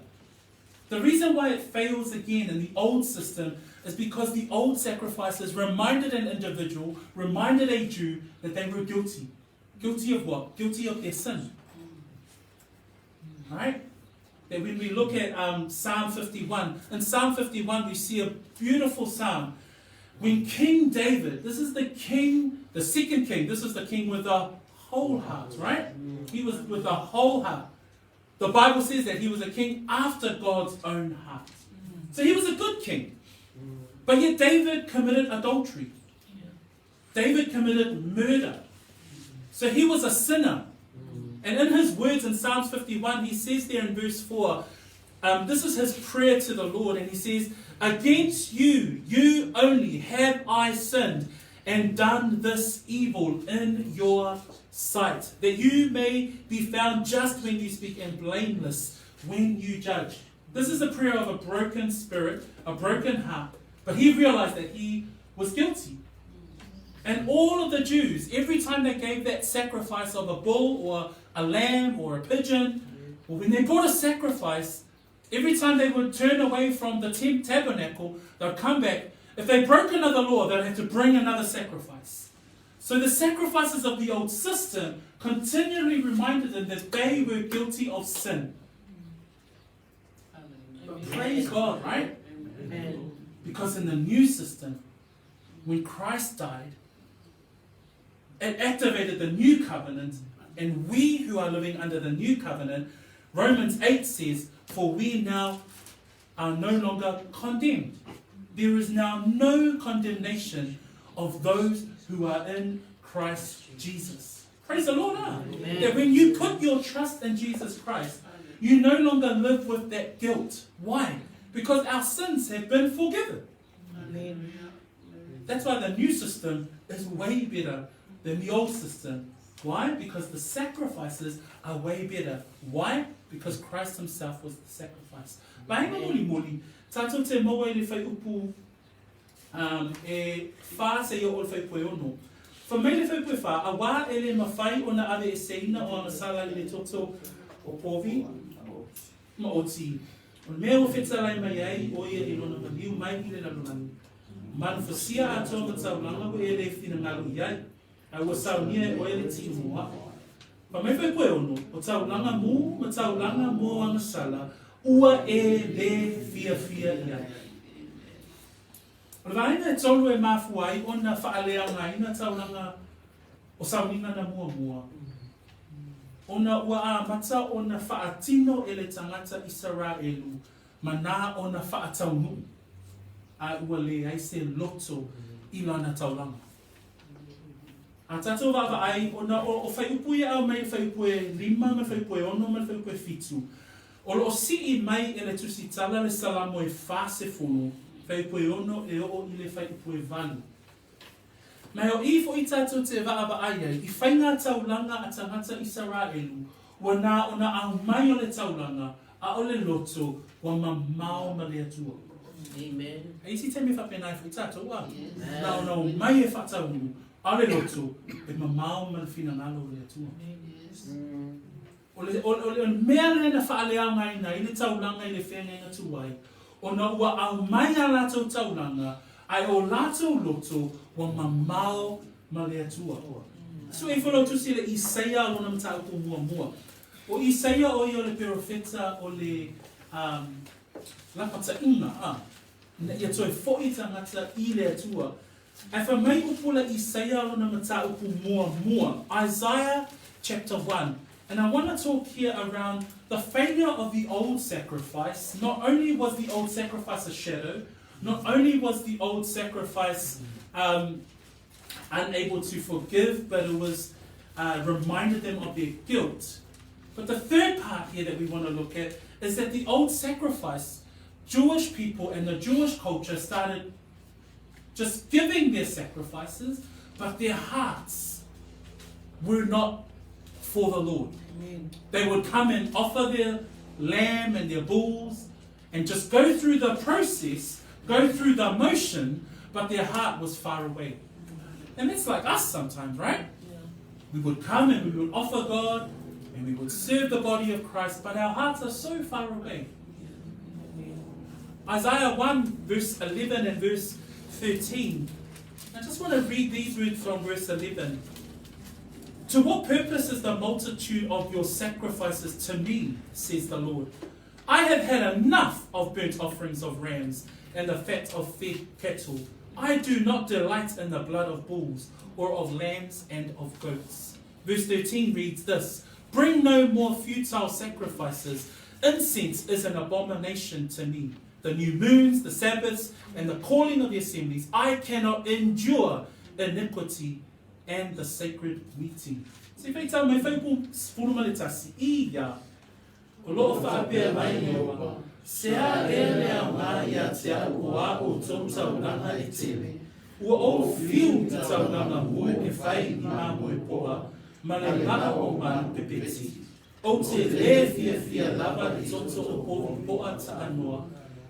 The reason why it fails again in the old system is because the old sacrifices reminded an individual, reminded a Jew that they were guilty. Guilty of what? Guilty of their sin. Right? That when we look at um, Psalm 51, in Psalm 51 we see a beautiful psalm. When King David, this is the king, the second king, this is the king with a whole heart, right? He was with a whole heart. The Bible says that he was a king after God's own heart. So he was a good king. But yet David committed adultery. David committed murder. So he was a sinner. And in his words in Psalms 51, he says there in verse 4, um, this is his prayer to the Lord, and he says, Against you, you only have I sinned and done this evil in your sight, that you may be found just when you speak and blameless when you judge. This is a prayer of a broken spirit, a broken heart. But he realized that he was guilty. And all of the Jews, every time they gave that sacrifice of a bull or a lamb or a pigeon, well, when they brought a sacrifice, every time they would turn away from the tabernacle, they'd come back. If they broke another law, they'd have to bring another sacrifice. So the sacrifices of the old system continually reminded them that they were guilty of sin. But praise God, right? Amen. Because in the new system, when Christ died, it activated the new covenant, and we who are living under the new covenant, Romans 8 says, For we now are no longer condemned. There is now no condemnation of those who are in Christ Jesus. Praise the Lord. Huh? That when you put your trust in Jesus Christ, you no longer live with that guilt. Why? Because our sins have been forgiven. Amen. That's why the new system is way better than the old system. Why? Because the sacrifices are way better. Why? Because Christ himself was the sacrifice. Vaenga molimoli, tātou te maua i le whaiupu um, e whā seia o le whaipu e ono. Wha mai le whaipu e whā, a wā e le mawhai o na ave e seina o ana sala i le toto o povi, ma oti. O le mea ua fetalai mai ai o ia i lona maliu mai i le lalolagi. Manufasia atoa ma taulaga ua e le finagalo i ai, a ua saunia e oe le timuga. Fai mai fuaiupu e ono, o taulaga mū ma taulaga moagasala ua e lē fiafia i ai. O le vaega e tolu e mafua ai ona faaleaogaina taulaga o sauniga na muamua, ona ua amata ona faatino e le tagata Isaraelu ma na ona faataunuu, a ua leai se loto i lana taulaga. A tatou vaavaai, ona o fuaiupu ia e aumai i le fuaiupu e lima ma le fuaiupu e ono ma le fuaiupu e fitu, o lo o sii mai e le Tusitala le Salamo e 40, fuaiupu e ono e oo i le fuaiupu e valu. Ma o i foʻi tatou te vaavaai ai i faiga taulaga a tagata Isaraelu, ua na ona aumai o le taulaga, a o le loto ua mamao ma le Atua. Amen. E isi taimi e faapena ai foʻi tatou, a na ona omai e faataunuu, a o le loto e mamao ma le finagalo o le Atua. Yes. O le, o, o le mea lea na faaleaogaina ai le taulaga i le feagaiga tuai, ona ua aumai a latou taulaga, ae o latou loto ua mamao ma le Atua. Sue ifo lau tusi i le Isaia lona mataupu muamua. O Isaia o ia o le perofeta o le um, lapataiga, a, ina ia toe foʻi tagata i le Atua. Ae fai mai upu la Isaia lona mataupu muamua, Isaiah chapter 1. And I want to talk here around the failure of the old sacrifice. Not only was the old sacrifice a shadow, not only was the old sacrifice unable to forgive, but it was reminded them of their guilt. But the third part here that we want to look at is that the old sacrifice, Jewish people and the Jewish culture started just giving their sacrifices, but their hearts were not for the Lord. Amen. They would come and offer their lamb and their bulls and just go through the process, go through the motion, but their heart was far away. And it's like us sometimes, right? Yeah. We would come and we would offer God and we would serve the body of Christ, but our hearts are so far away. Amen. Isaiah 1, verse 11 and verse 13. I just want to read these words from verse 11. To what purpose is the multitude of your sacrifices to me, says the Lord? I have had enough of burnt offerings of rams and the fat of fed cattle. I do not delight in the blood of bulls or of lambs and of goats. Verse 13 reads this: Bring no more futile sacrifices. Incense is an abomination to me. The new moons, the Sabbaths, and the calling of the assemblies. I cannot endure iniquity and the sacred meeting. Se faitau mai fuaiupu 11, ia. O lo o faapea mai Ieova, Se a ea le aoga ia te au o ā outou taulaga e tele? Ua ou fiu i taulaga mū e fai i mamoe poa ma le laa o manu pepeti. Ou te lē fiafia lava i toto o povi poa taanoa,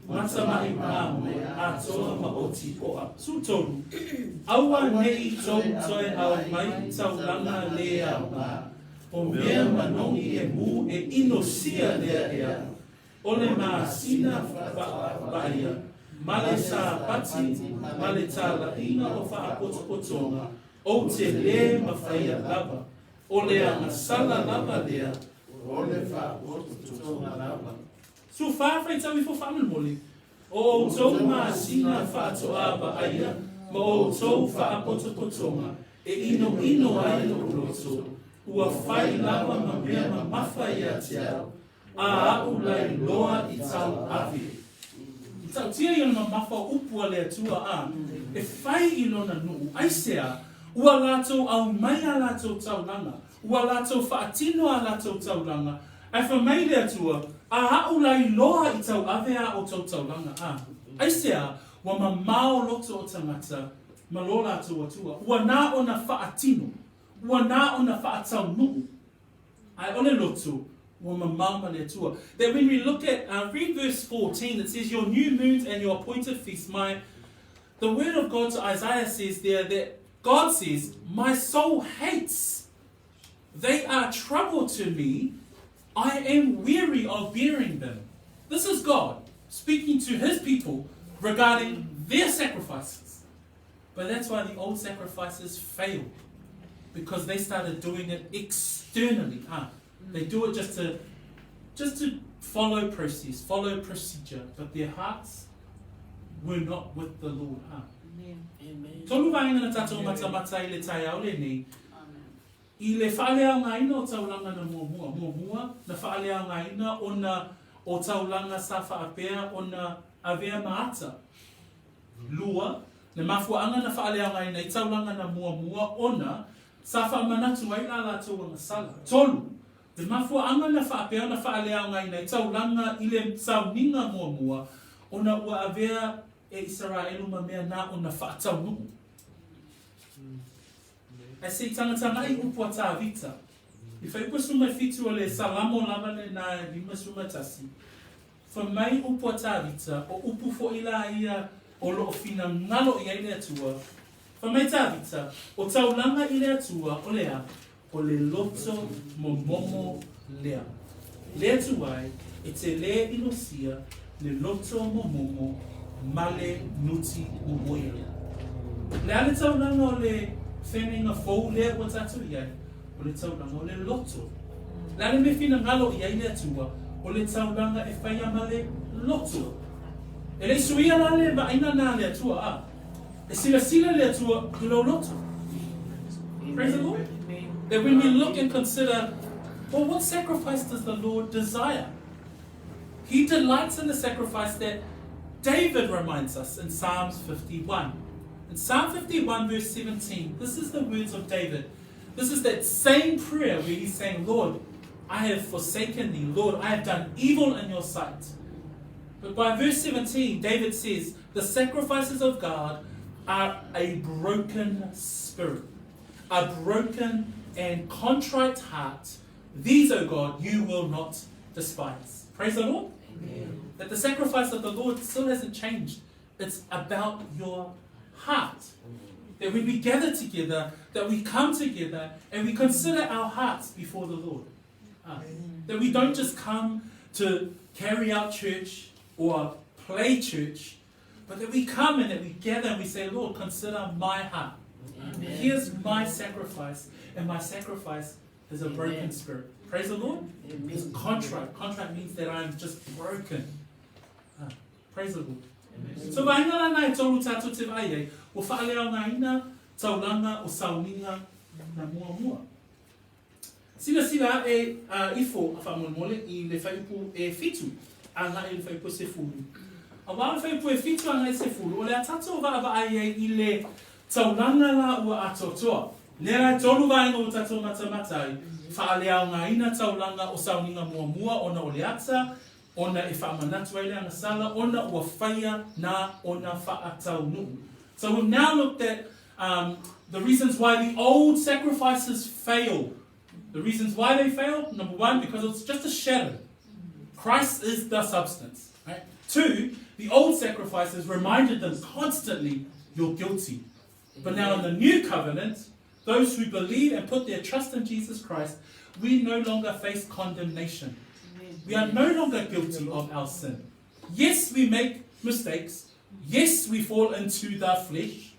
matamaʻi mamoe atoa ma oti poa. 13, Aua nei tou toe aumai i taulaga lē aoga, O mea manogi e mū e inosia lea e aʻu, o le masina vaaia, ma le Sapati, ma le talaiga o faapotopotoga, ou te lē mafaia lava, o le agasala lava lea, O le faapotopotoga lava. 14, faitau ifo faamolemole, o outou masina faatoa vaaia ma outou faapotopotoga e inoino ai lou loto, ua fai lava ma mea mamafa ia te au, a aʻu lailoa i tauave. I ta'utia ia le mamafa o upu a le Atua a e fai i lona nuu, aisea, ua latou aumai a latou taulaga, ua latou faatino a latou taulaga, ae fai mai le Atua, a aʻu lailoa i tauave a outou taulaga, a aisea, ua mamao loto o tagata ma lo latou Atua, ua na ona faatino, ua na ona faataunuu, ae o le loto ua mamao ma le Atua. That when we look at, read verse 14, it says, Your new moons and your appointed feasts, my... The word of God to Isaiah says there that God says, My soul hates. They are trouble to me. I am weary of bearing them. This is God speaking to his people regarding their sacrifices. But that's why the old sacrifices failed. Because they started doing it externally. Ah, They do it just to, just to follow process, follow procedure, but their hearts were not with the Lord. Ah. Amen. Tolu vaega na tatou matamata i le taeao lenei, i le faaleaogaina o taulaga na muamua. Muamua, na faaleaogaina ona o taulaga sa faapea ona avea ma ata. Lua, le mafuaaga na faaleaogaina ai taulaga na muamua ona sa faamanatu ai la latou agasala. Tolu, le mafuaaga na faapea ona faaleaogaina ai taulaga i le sauniga muamua ona ua avea e Isaraelu ma mea na ona faataunuu. Ae se i tagatagai upu a Tavita, i fuaiupu 17 o le Salamo lava lena e 51, Fai mai upu a Tavita, o upu foi la ia o loo finagalo i ai le Atua. Fai mai Tavita, o taulaga i le Atua o le a? O le loto momomo lea. Le Atua e, e te le ilosia le loto momomo ma le nuti momoia. O le a le taulaga o le feagaiga fou lea ua tatou i ai? O le taulaga o le loto. O le a le mea finagalo i ai le Atua? O le taulaga e faia ma le loto. E le i suia la le vaaiga na a le Atua, a. E silasila le Atua i lou loto. Praise the Lord. That when we look and consider, well, what sacrifice does the Lord desire? He delights in the sacrifice that David reminds us in Psalms 51. In Psalm 51, verse 17, this is the words of David. This is that same prayer where he's saying, Lord, I have forsaken thee. Lord, I have done evil in your sight. But by verse 17, David says, The sacrifices of God are a broken spirit, a broken and contrite heart. These, O God, you will not despise. Praise the Lord. Amen. That the sacrifice of the Lord still hasn't changed. It's about your heart. That when we gather together, that we come together and we consider our hearts before the Lord. That we don't just come to carry out church or play church, but that we come and that we gather and we say, Lord, consider my heart. Amen. Here's my sacrifice, and my sacrifice is a broken Amen. spirit. Praise the Lord. Amen. It's contrite. Contrite means that I'm just broken. Praise the Lord. So vaega la na e tolu tatou te vaai ai, ua faaleaogaina taulaga o sauniga na muamua. Silasila aʻe ifo a faamolemole i le fuaiupu e fitu agai i le fuaiupu e sefulu. Auā o le fuaiupu e fitu agai i sefulu, o le a tatou vaavaai ai i le taulaga la ua atoatoa. Lea la e tolu vaega ua tatou matamata ai, faaleaogaina taulaga o sauniga muamua ona o le ata, ona e faamanatu ai le agasala ona ua faia na ona faataunuu. So we've now looked at um, the reasons why the old sacrifices fail. The reasons why they fail, number one, because it's just a shadow. Christ is the substance. Right? Two, the old sacrifices reminded them constantly, you're guilty. But now in the new covenant, those who believe and put their trust in Jesus Christ, we no longer face condemnation. We are no longer guilty of our sin. Yes, we make mistakes. Yes, we fall into the flesh.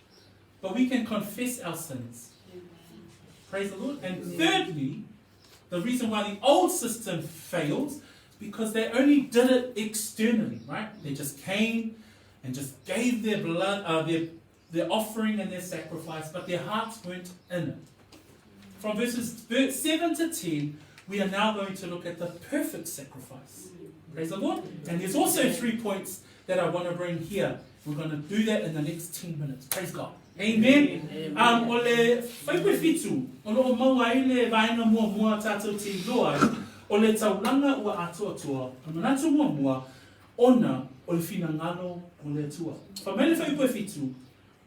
But we can confess our sins. Praise the Lord. And thirdly, the reason why the old system failed, because they only did it externally, right? They just came and just gave their blood, their, their offering and their sacrifice, but their hearts weren't in it. From verses 7 to 10, we are now going to look at the perfect sacrifice. Praise the Lord. And there's also three points that I want to bring here. We're going to do that in the next 10 minutes. Praise God. Amen. Amen. Um, o le fuaiupu fitu, o loo maua ai le vaega muamua tatou te iloa ai, o le taulaga ua atoatoa, o le manatu muamua, ona o le finagalo o le Atua. Fai mai le fuaiupu fitu,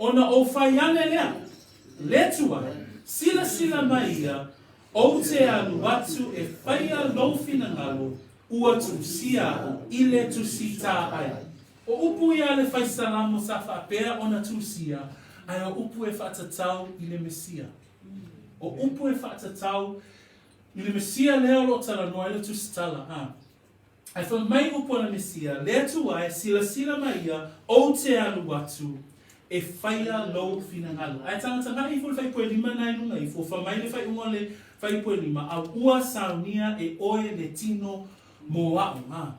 ona ou fai ane lea, le Atua, silasila mai ia, ou te alu atu e faia lou finagalo, ua tusia a'u i le tusitā ai. O upu ia a le fai Salamo sa faapea ona tusia, ae o upu e faatatau i le Mesia. O upu e faatatau i le Mesia lea o lo o talanoa ai le Tusitala, a. Ae fai mai upu a le Mesia, Le Atua e silasila mai ia, ou te alu atu. E faia lou finagalo. Ae tagatagai ifo le faaipoelima lena i luga ifo, fai mai le faaiuga o le faaipoelima, A ua saunia e oe le tino mo a'u. A.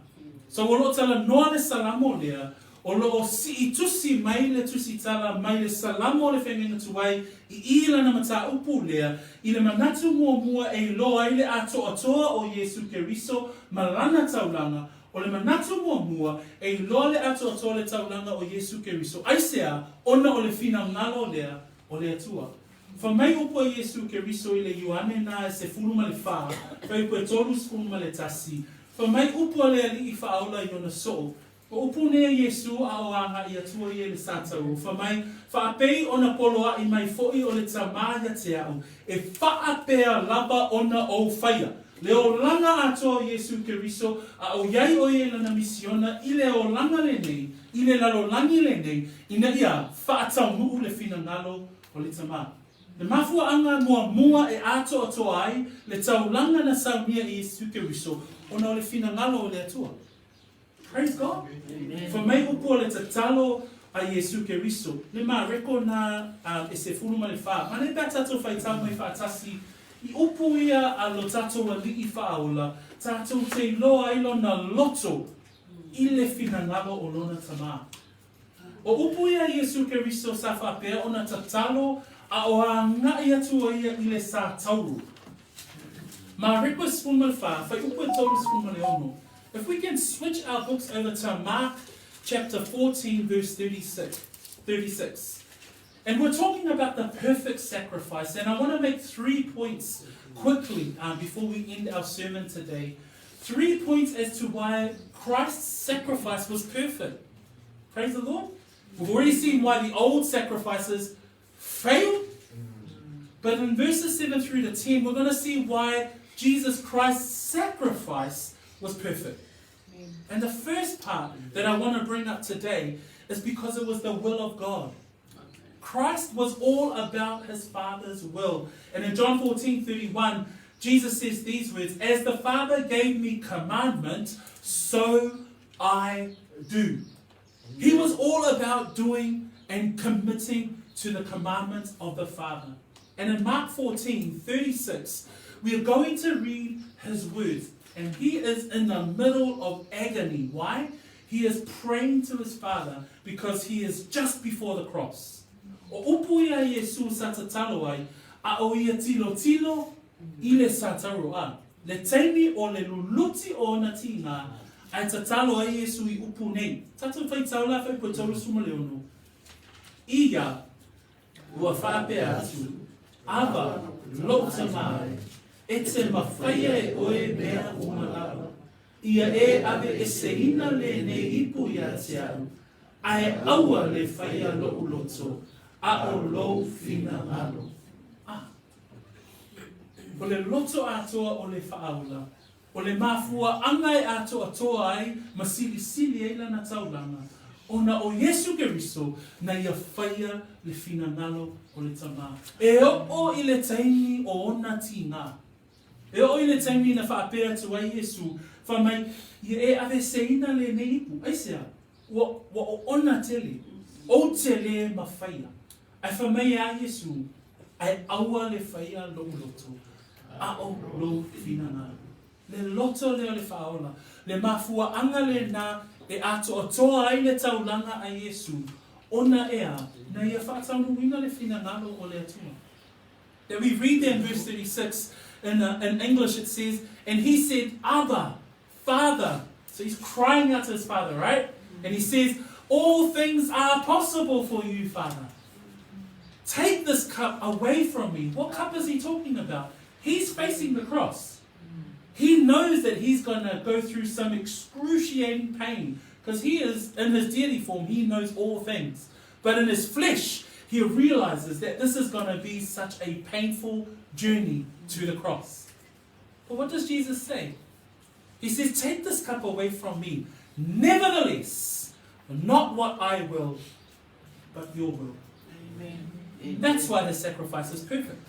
So o lo o talanoa le Salamo lea, o lo o sii tusi mai le tusitala mai le Salamo o le Feagaiga Tuai i i lana mataupu lea, i le manatu muamua e iloa ai le atoatoa o Iesu Keriso ma lana taulaga, O le manatu muamua, e iloa le atoatoa le taulaga o Iesu Keriso. Aisea? Ona o le finagalo lea o le Atua. Fai mai upu a Iesu Keriso i le Ioane na e 14, fuaiupu e 31, fai mai upu a le Alii faaola i ona soo, O upu nei a Iesu a o agaʻi Atua ia i le satauro, fai mai, Faapei ona poloaʻi mai foʻi o le Tamā ia te aʻu, e faapea lava ona ou faia. Le olaga atoa o Iesu Keriso, a o iai o ia i lana misiona i le olaga lenei, i le lalolagi lenei, ina ia faataunuu le finagalo o le Tamā. Le mafuaaga muamua e atoatoa ai le taulaga na saunia i Iesu Keriso ona o le finagalo o le Atua. Praise God. Fai mai upu o le tatalo a Iesu Keriso, le Mareko na e 14. Manaia pe a tatou faitau mai faatasi i upu ia a lo tatou Alii faaola, tatou te iloa ai lona loto i le finagalo o lona Tamā. O upu ia a Iesu Keriso sa faapea ona tatalo a o agaʻi atu o ia i le satauro. Mareko e 14, fuaiupu e 36. If we can switch our books over to Mark chapter 14 verse 36, 36. And we're talking about the perfect sacrifice, and I want to make three points quickly before we end our sermon today. Three points as to why Christ's sacrifice was perfect. Praise the Lord. We've already seen why the old sacrifices failed. But in verses 7 through to 10, we're going to see why Jesus Christ's sacrifice was perfect. And the first part that I want to bring up today is because it was the will of God. Christ was all about his Father's will. And in John 14 31, Jesus says these words As the Father gave me commandment, so I do. He was all about doing and committing to the commandments of the Father. And in Mark 14 36, we are going to read his words. And he is in the middle of agony. Why? He is praying to his Father because he is just before the cross. O upu ia Iesu sa tatalo ai, a o ia tilotilo i le satauro a. Le taimi o le luluti o ona tīngā, ae tatalo ai Iesu i upu nei. Tatou faitau la fuaiupu e 36. Ia, ua faapea atu, Ava, lou tamā e, e te mawhaia e oe mea uma lava. Ia e ave eseina lenei ipu ia te au, ae aua le whaia loʻu loto, a o lou finagalo. Ah. O le loto atoa o le faaola, o le mafuaaga e atoatoa ai ma silisili ai lana taulaga, ona o Iesu Keriso na ia faia le finagalo o le Tamā, e oo i le taimi o ona tīgā. E oo i le taimi na faapea atu ai Iesu, fai mai, Ia e aveseina lenei ipu. Aisea? Ua, ua oona tele, ou te lē mafaia. Ae fai mai e a Iesu, Ae aua le faia lou loto, a o lou finagalo. Le loto lea o le faaola, le mafuaaga lenā e atoatoa ai le taulaga a Iesu, ona e a, na ia faataunuuina le finagalo o le Atua. That we read there in verse 36, in, in English it says, And he said, Abba, Father. So he's crying out to his father, right? And he says, All things are possible for you, Father. Take this cup away from me. What cup is he talking about? He's facing the cross. He knows that he's going to go through some excruciating pain because he is, in his deity form, he knows all things. But in his flesh, he realizes that this is going to be such a painful journey to the cross. But what does Jesus say? He says, Take this cup away from me. Nevertheless, not what I will, but your will. Amen. That's why the sacrifice is perfect.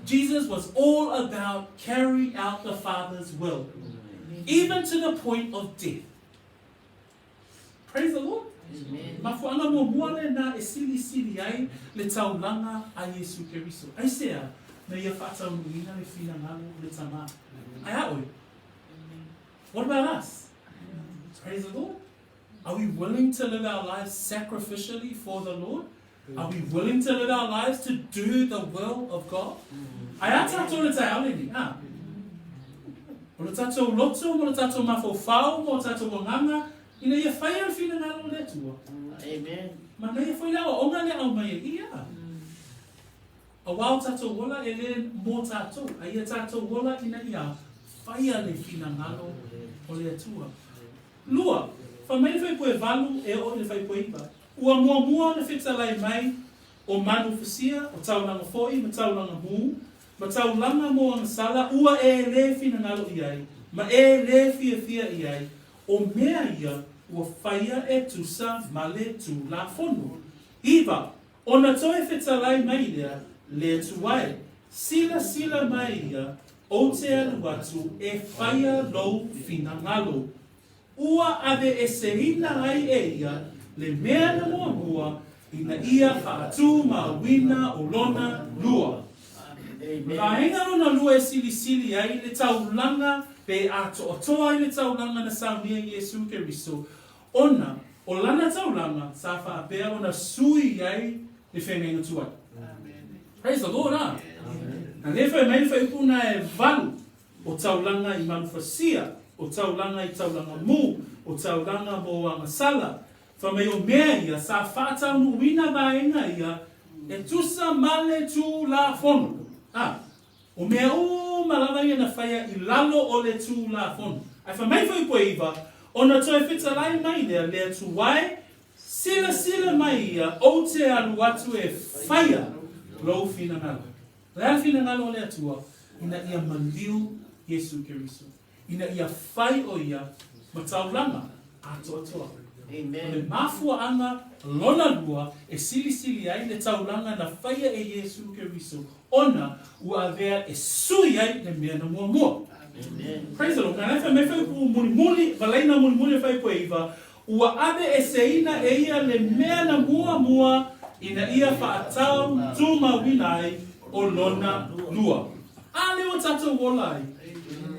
Jesus was all about carrying out the Father's will, even to the point of death. Praise the Lord. Mafuaaga muamua lenā e silisili ai le taulaga a Iesu Keriso. Aisea? Na ia faataunuuina le finagalo o le Tamā. Ae a oe? What about us? Praise the Lord. Are we willing to live our lives sacrificially for the Lord? Are we willing to live our lives to do the will of God? Ae a tātou le taeao lenei, ā? O le tātou loto mo le tātou mafaufau mo tātou agaga, ina ia whaia le finagalo o le Atua. Amen. Manaia foi le aoaoga lea aumai e ia. Auā o tātou ola e le mō tātou, a ia tātou ola ina ia whaia le finagalo o le Atua. Lua, fai mai le faipue valu e oo i le faipue iva, ua muamua ona fetalai mai o manu fusia, o taulaga foi, ma taulaga mū, ma taulaga mo agasala, ua e lē finagalo i ai, ma e lē fiafia i ai, o mea ia ua faia e tusa ma le Tulafono. Iva, ona toe fetalai mai lea, le Atua e, silasila mai ia, ou te alu atu e faia lou finagalo. Ua aveeseina ai e ia le mea na muamua ina ia faatumauina o lona lua. Vaega lona lua e silisili ai le taulaga pe atoatoa ai le taulaga na saunia e Iesu Keriso, ona o lana taulaga sa faapea ona sui ai le feagaiga tuai. Praise the Lord, a! Na lea fai mai le faaiupu na e valu o taulaga i manufasia, o taulaga i taulaga mū, o taulaga mo agasala, fai mai o mea ia sa faataunuuina vaega ia e tusa ma le Tulafono. A! O mea uma lava ia na faia i lalo o le Tulafono. Ae fai mai foi poe iva, ona toe fetalai mai lea, le Atua e, silasila mai ia, ou te alu atu e faia lou finagalo. O le a le finagalo o le Atua? Ina ia maliu Iesu Keriso. Ina ia fai o ia ma taulaga atoatoa. O le mafuaaga lona lua e silisili ai le taulaga na faia e Iesu Keriso ona ua avea e sui ai le mea na muamua. Praise the Lord. Na fai mai fai upu mulimuli, valaina mulimuli fai poe iva, ua aveeseina e ia le mea na muamua ina ia faatau tumauina ai o lona lua. A lea ua tatou ola ai.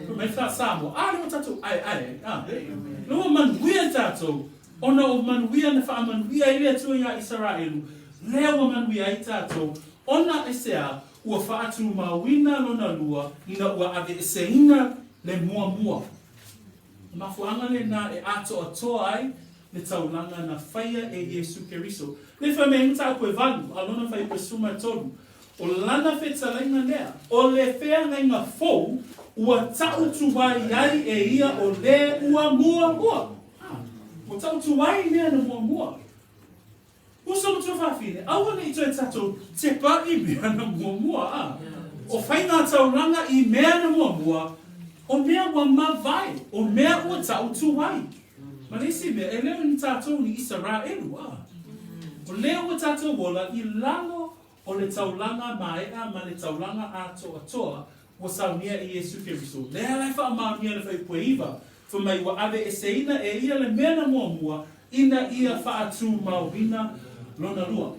Fai mai fa Samoa, a lea ua tatou aeae ai. A lea ua manuia tatou, ona o manuia na faamanuia ai le Atua iā Isaraelu, lea ua manuia ai tatou, ona aisea ua faatumauina lona lua ina ua aveeseina le muamua. O mafuaaga lenā e atoatoa ai le taulaga na faia e Iesu Keriso. Le fai mai ai mataupu e valu, a lona fuaiupu e 13, O lana fetalaiga lea, o le feagaiga fou ua ta'utuai ai e ia o le ua muamua. Ua ta'utuai mea na muamua. Uso ma tuafafine, aua ne i toe tatou tepa i mea na muamua, a. O faiga taulaga i mea na muamua, o mea ua mavae, o mea ua ta'utuai. Ma le isi mea, e le o ni tatou ni Isaraelu, a. O lea ua tatou ola i lalo o le taulaga maea ma le taulaga atoatoa ua saunia e Iesu Keriso. Lea la e faamaonia le fuaiupu e iva, fai mai ua aveeseina e ia le mea na muamua ina ia faatumauina lona lua.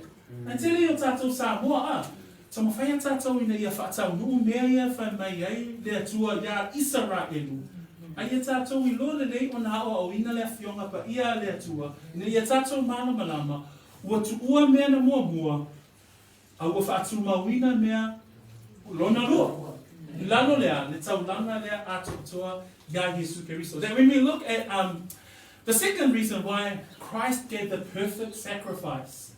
Ae tele i o tatou Samoa, a, taumafai a tatou ina ia faataunuu mea ia fai mai ai le Atua iā Isaraelu, a ia tatou iloa lelei ona aoaoina le Afioga Paia a le Atua ina ia tatou malamalama Ua tuua mea na muamua, a ua faatumauina mea lona lua. I lalo lea, le taulaga lea atoatoa iā Iesu Keriso. That when we look at um, the second reason why Christ gave the perfect sacrifice,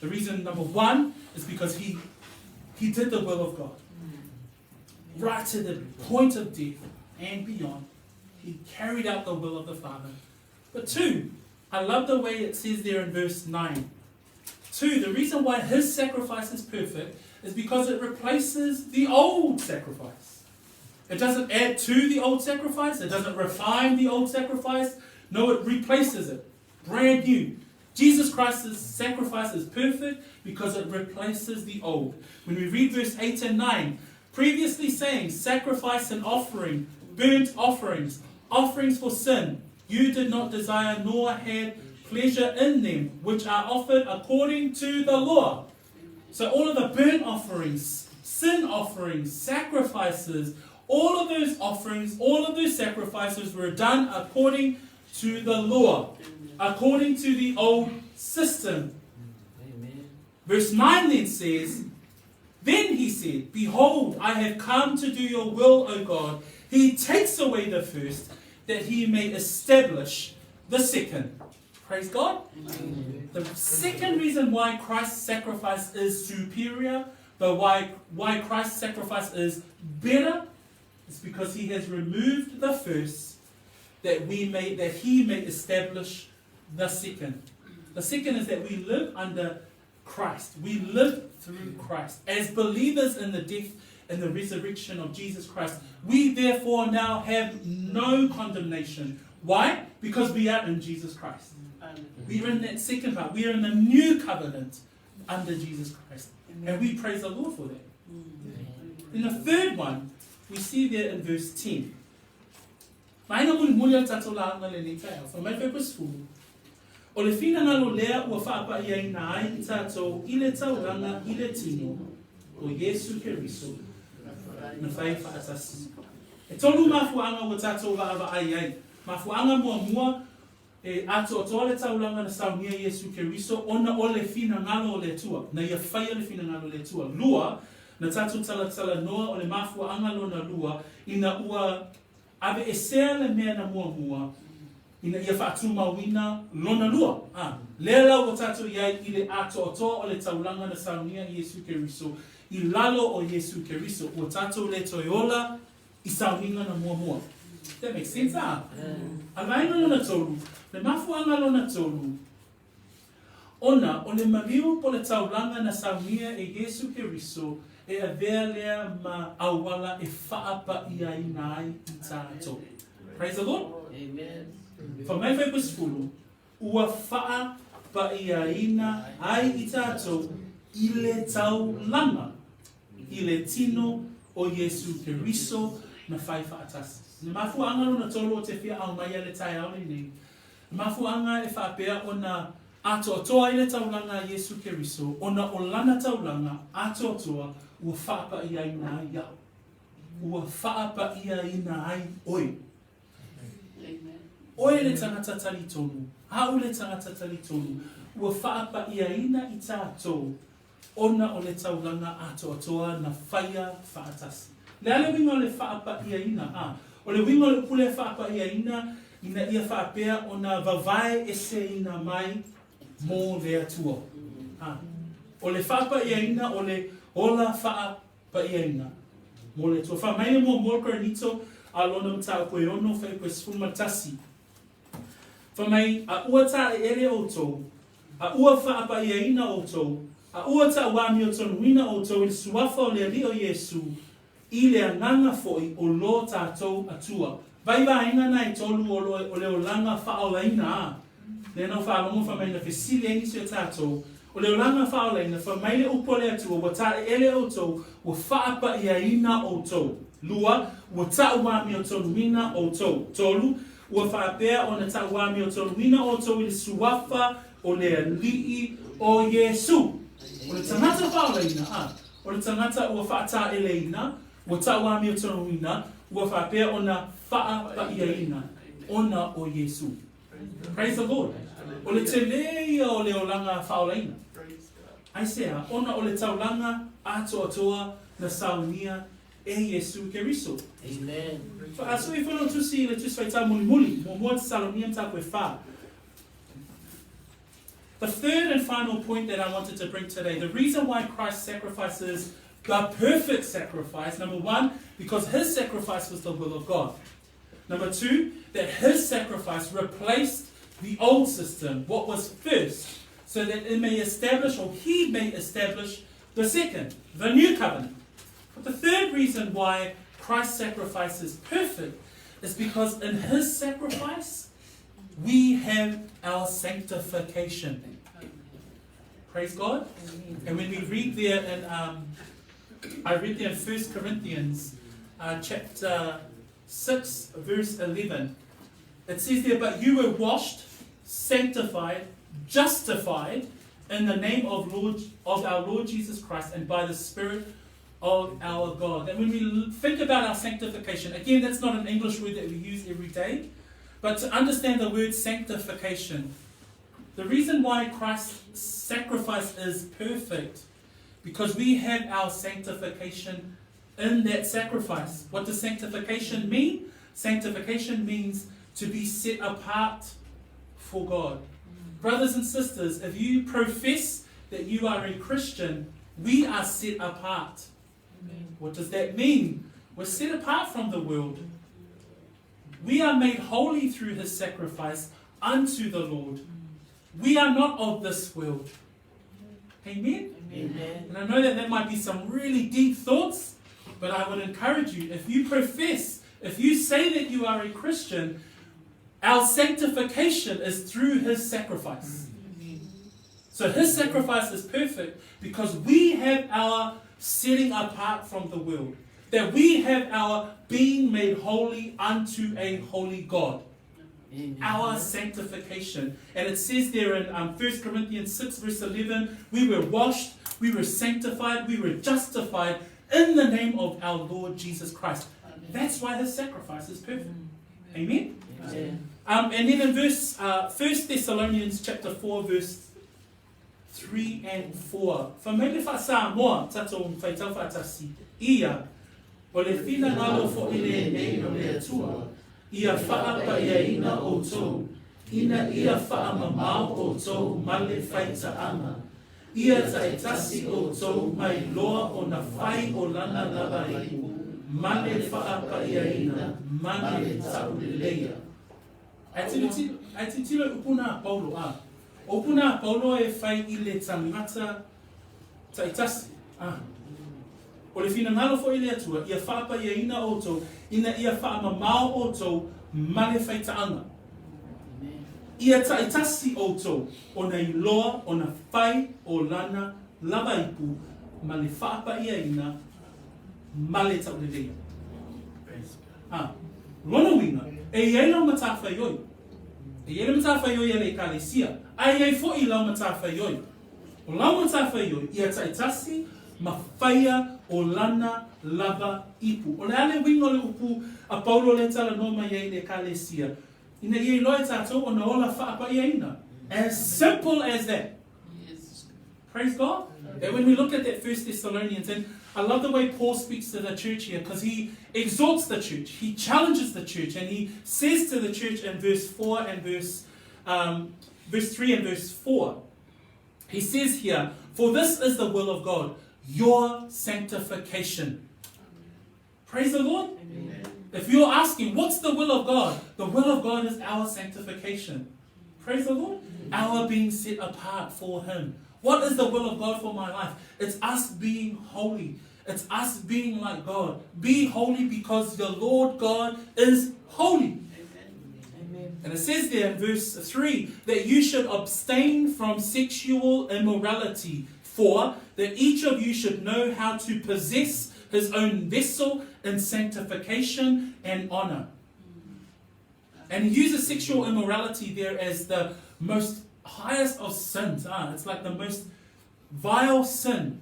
the reason number one is because he, he did the will of God. Right to the point of death and beyond, he carried out the will of the Father. But two, I love the way it says there in verse 9. Two, the reason why his sacrifice is perfect is because it replaces the old sacrifice. It doesn't add to the old sacrifice, it doesn't refine the old sacrifice. No, it replaces it. Brand new. Jesus Christ's sacrifice is perfect because it replaces the old. When we read verse 8 and 9, previously saying, sacrifice and offering, burnt offerings, offerings for sin, you did not desire nor had pleasure in them which are offered according to the law. So all of the burnt offerings, sin offerings, sacrifices, all of those offerings, all of those sacrifices were done according to the law, according to the old system. Amen. Verse 9 then says, Then he said, Behold, I have come to do your will, O God. He takes away the first, that he may establish the second. Praise God. Amen. The second reason why Christ's sacrifice is superior, but why Christ's sacrifice is better, is because he has removed the first that he may establish the second. The second is that we live under Christ. We live through Christ. As believers in the death and the resurrection of Jesus Christ, we therefore now have no condemnation. Why? Because we are in Jesus Christ. We are in that second part. We are in the new covenant under Jesus Christ. And we praise the Lord for that. In the third one, we see there in verse 10. Vaega mulimuli o le tatou lauga lenei taeao, fai mai le Fuaiupu 10, O le finagalo lea ua faapaiaina ai i tatou i le taulaga i le tino o Iesu Keriso na fai faatasi. E tolu mafuaaga ua tatou vaavaai ai. Mafuaaga muamua, e atoatoa le taulaga na saunia Iesu Keriso ona o le finagalo o le Atua, na ia faia le finagalo o le Atua. Lua, na tatou talatalanoa o le mafuaaga lona lua, ina ua Aveesea le mea na muamua ina ia faatumauina lona lua. A lea la ua tatou i ai i le atoatoa o le taulaga na saunia i Iesu Keriso, i lalo o Iesu Keriso, ua tatou le toe ola i sauniga na muamua. That makes sense, a? A le vaega lona tolu, le mafuaaga lona tolu, ona o le maliu po le taulaga na saunia e Iesu Keriso e avea lea ma auala e faapaiaina ai i tatou. Praise the Lord. Amen. Fai mai Fuaiupu 10, ua faapaiaina ai i tatou i le taulaga, i le tino o Iesu Keriso na fai faatasi. Le mafuaaga lona tolu o te fia aumaia le taeao lenei, Mafuaaga e faapea ona atoatoa ai le taulaga a Iesu Keriso, ona o Lana taulaga atoatoa ua faapaiaina ai au. Ua faapaiaina ai oe. Oe le tagata talitonu, au le tagata talitonu, ua faapaiaina i tatou ona o le taulaga atoatoa na faia faatasi. Le a le uiga o le faapaiaina? A. O le uiga o le upu lea faapaiaina, ina ia faapea ona vavae eseina mai mo le Atua. A. O le faapaiaina o le ola faapaiaina mo le Atua. Fai mai le muamua o Korinito a lona mataupu e ono fuaiupu e 11. Fai mai, A ua taeele outou, a ua faapaiaina outou, a ua tauamiotonuina outou i le suafa o le Alii o Iesu, i le agaga foi o lo tatou Atua. Vai vaega na e tolu o lo o le olaga faaolaina a lea na ou faalogo fai mai na fesili ai nisi o tatou, o le olaga faaolaina, fai mai le upu a le Atua, ua taeele outou, ua faapaiaina outou. Lua, ua tauamiotonuina outou. Tolu, ua faapea ona tauamiotonuina outou i le suafa o le Alii o Iesu. O le tagata faaolaina, a, o le tagata ua faataeleina, ua tauamiotonuina, ua faapea ona faapaiaina ona o Iesu. Praise the Lord. O le tele ia o le olaga faaolaina. Aisea? Ona o le taulaga atoatoa na saunia e Iesu Keriso. Amen. Faasui ifo lau tusi i le Tusi Faitau mulimuli, muamua Tesalonia mataupu e fa. The third and final point that I wanted to bring today, the reason why Christ's sacrifice is the perfect sacrifice, number one, because his sacrifice was the will of God. Number two, that his sacrifice replaced the old system, what was first, so that it may establish, or he may establish, the second, the new covenant. But the third reason why Christ's sacrifice is perfect is because in his sacrifice, we have our sanctification. Praise God. And when we read there in, I read there in 1 Corinthians chapter 6, verse 11, it says there, But you were washed. sanctified, justified in the name of Lord of our Lord Jesus Christ and by the Spirit of our God. And when we think about our sanctification, again, that's not an English word that we use every day, but to understand the word sanctification, the reason why Christ's sacrifice is perfect, because we have our sanctification in that sacrifice. What does sanctification mean? Sanctification means to be set apart for God. Brothers and sisters, if you profess that you are a Christian, we are set apart. Amen. What does that mean? We're set apart from the world. We are made holy through his sacrifice unto the Lord. We are not of this world. Amen? Amen. And I know that that might be some really deep thoughts, but I would encourage you, if you profess, if you say that you are a Christian, our sanctification is through his sacrifice. So his sacrifice is perfect because we have our setting apart from the world. That we have our being made holy unto a holy God. Amen. Our sanctification. And it says there in 1 Corinthians 6 verse 11, we were washed, we were sanctified, we were justified in the name of our Lord Jesus Christ. Amen. That's why his sacrifice is perfect. Amen? Amen. And then in verse 1 Thessalonians chapter 4 verse 3 and 4. Fa mai le faa-Samoa, tatou faitau faatasi. Ia, o le finagalo fo'i lenei o le Atua, ia faapaiaina outou, ina ia faamamao outou ma le faitaaga. Ia ta'itasi outou mailoa ona fai o lana lava ipu, ma le faapaiaina, ma le ta'uleleia. Ae tilotilo i upu na a Paulo, a. O upu na a Paulo e fai i le tagata ta'itasi, a. O le finagalo fo'i le Atua, ia faapaiaina outou, ina ia faamamao outou ma le faitaaga. Amen. Ia ta'itasi outou, ona iloa, ona fai o lana lava ipu, ma le faapaiaina, ma le ta'uleleia. Praise God. A, lona uiga, e i ai lau matafaioi. E i ai le matafaioi a le ekalesia, ae i ai fo'i lau matafaioi. O lau matafaioi, ia ta'itasi ma faia o lana lava ipu. O le a le uiga o le upu a Paulo lea e talanoa mai ai i le ekalesia? Ina ia iloa e tatou ona ola faapaiaina. As simple as that. Yes. Praise God. That when we look at that First Thessalonians, and I love the way Paul speaks to the church here, because he exhorts the church, he challenges the church, and he says to the church in verse 4 and verse 3 and verse 4, he says here, For this is the will of God, your sanctification. Praise the Lord. Amen. If you're asking, what's the will of God? The will of God is our sanctification. Praise the Lord. Our being set apart for Him. What is the will of God for my life? It's us being holy. It's us being like God. Be holy because the Lord God is holy. Amen. And it says there in verse 3 that you should abstain from sexual immorality. 4, that each of you should know how to possess his own vessel in sanctification and honor. And he uses sexual immorality there as the most highest of sins. It's like the most vile sin.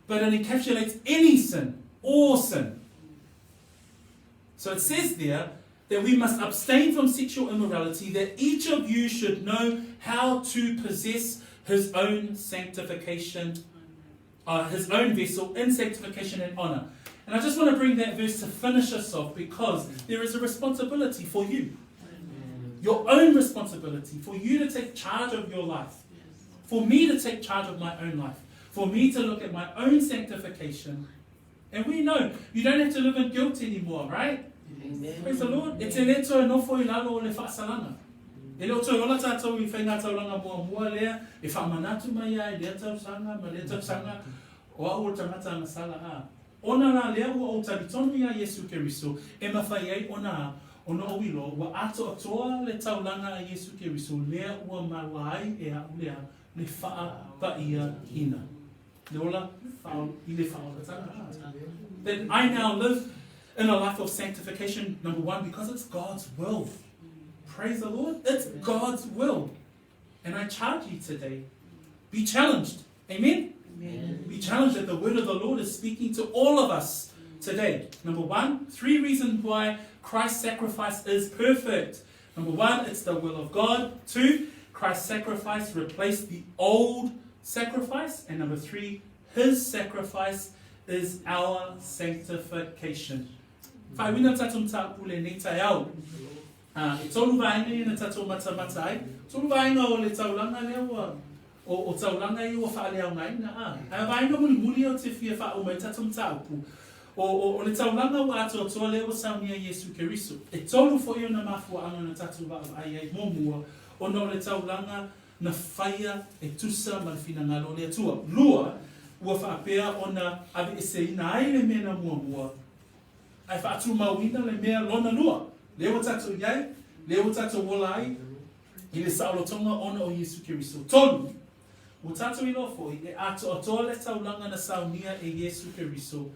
But it encapsulates any sin, all sin. So it says there that we must abstain from sexual immorality, that each of you should know how to possess his own sanctification, his own vessel in sanctification and honor. And I just want to bring that verse to finish us off, because there is a responsibility for you. Your own responsibility, for you to take charge of your life, for me to take charge of my own life, for me to look at my own sanctification. And we know you don't have to live in guilt anymore, right? Amen. Praise the Lord. E te le toe nofo i lalo o le faasalaga. E le o toe ola tātou i whai ngā tauranga muamua lea, e whaamanatu mai ai lea tausaga ma lea tausaga, o au o le tagata agasala a. Ona la lea ua ou talitonu iā Iesu Keriso, e mafai ai ona ona ou iloa, ua atoatoa le taulaga a Iesu Keriso, lea ua maua ai e a'u lea le faapaiaina. Le ola i le faaolataga. That I now live in a life of sanctification, number one, because it's God's will. Praise the Lord. It's God's will. And I charge you today, be challenged. Amen? Amen. Be challenged that the word of the Lord is speaking to all of us today. Number one, three reasons why Christ's sacrifice is perfect. Number one, it's the will of God. Two, Christ's sacrifice replaced the old sacrifice. And number three, his sacrifice is our sanctification. Faaiuina le tatou mataupu lenei taeao. E tolu vaega ia na tatou matamata ai. Tolu vaega o le taulaga lea ua, o, o taulaga ia ua faaleaogaina, a. Ae o vaega mulimuli ia ou te fia faauma ai tatou mataupu, o, o, o le taulaga ua atoatoa lea ua saunia e Iesu Keriso. E tolu foi ona mafuaaga na tatou vaavaai ai, muamua, ona o le taulaga na faia e tusa ma le finagalo o le Atua. Lua, ua faapea ona aveeseina ai le mea na muamua, ae faatumauina le mea lona lua, lea ua tatou i ai, lea ua tatou ola ai i le saolotoga ona o Iesu Keriso. Tolu, ua tatou iloa foi e atoatoa le taulaga na saunia e Iesu Keriso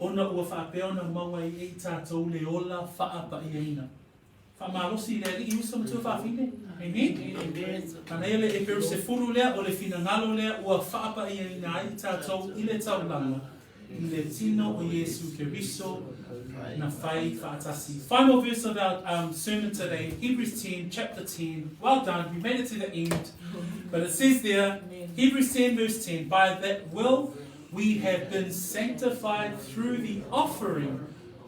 ona ua faapea ona maua ai e i tatou le ola faapaiaina. Faamalosi i le Alii uso ma tuafafine. Amen. Manaia le Eperu 10 lea, o le finagalo lea ua faapaiaina ai i tatou i le taulaga, i le tino o Iesu Keriso na fai faatasi. Final verse of our sermon today, Hebrews 10, chapter 10. Well done, we made it to the end. But it says there, Hebrews 10, verse 10, by that will we have been sanctified through the offering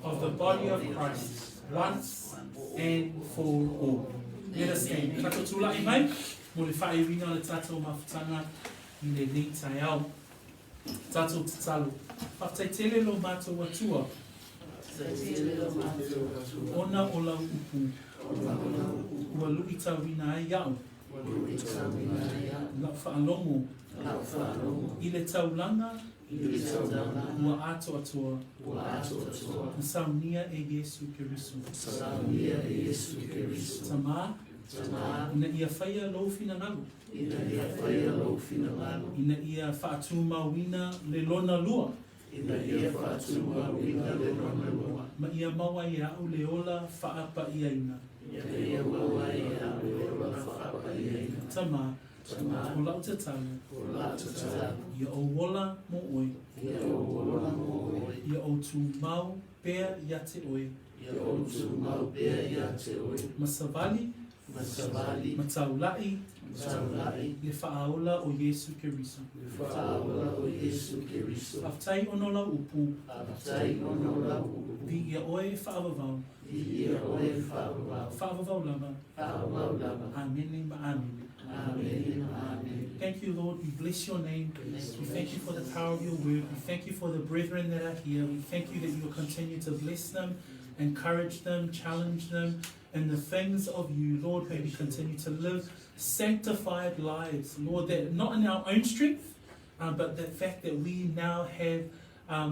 of the body of Christ once and for all. Let us stand. Tatou tula'i mai mo le faaiuina o le tatou mafutaga i lenei taeao. Tatou tatalo. Faafetai tele lo matou Atua ona o lau upu ua luitauina ai au lau faalogo i le taulaga ua atoatoa na saunia e Iesu Keriso. Tama, ina ia faia lou finagalo, ina ia faatumauina le lona lua, ma ia maua ai e a'u le ola faapaiaina. Tama, o la'u tatalo, ia ou ola mo oe, ia ou tumau pea ia te oe, ma savali, ma taula'i le Faaola o Iesu Keriso. Faafetai ona o lau upu, viia oe e faavavau, faavavau lava. Amene ma amene. Thank you, Lord. We bless your name. We thank you for the power of your word. We thank you for the brethren that are here. We thank you that you will continue to bless them, encourage them, challenge them in the things of you. Lord, may we continue to live sanctified lives. Lord, that not in our own strength, but the fact that we now have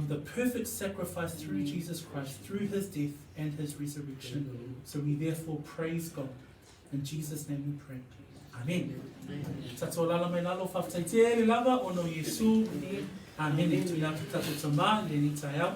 the perfect sacrifice through Jesus Christ, through his death and his resurrection. So we therefore praise God. In Jesus' name we pray. Amen. Tatou alaala mai lalo, faafetai tele lava ona o Iesu. Amene. Tuuina atu tatou Tama i lenei taeao.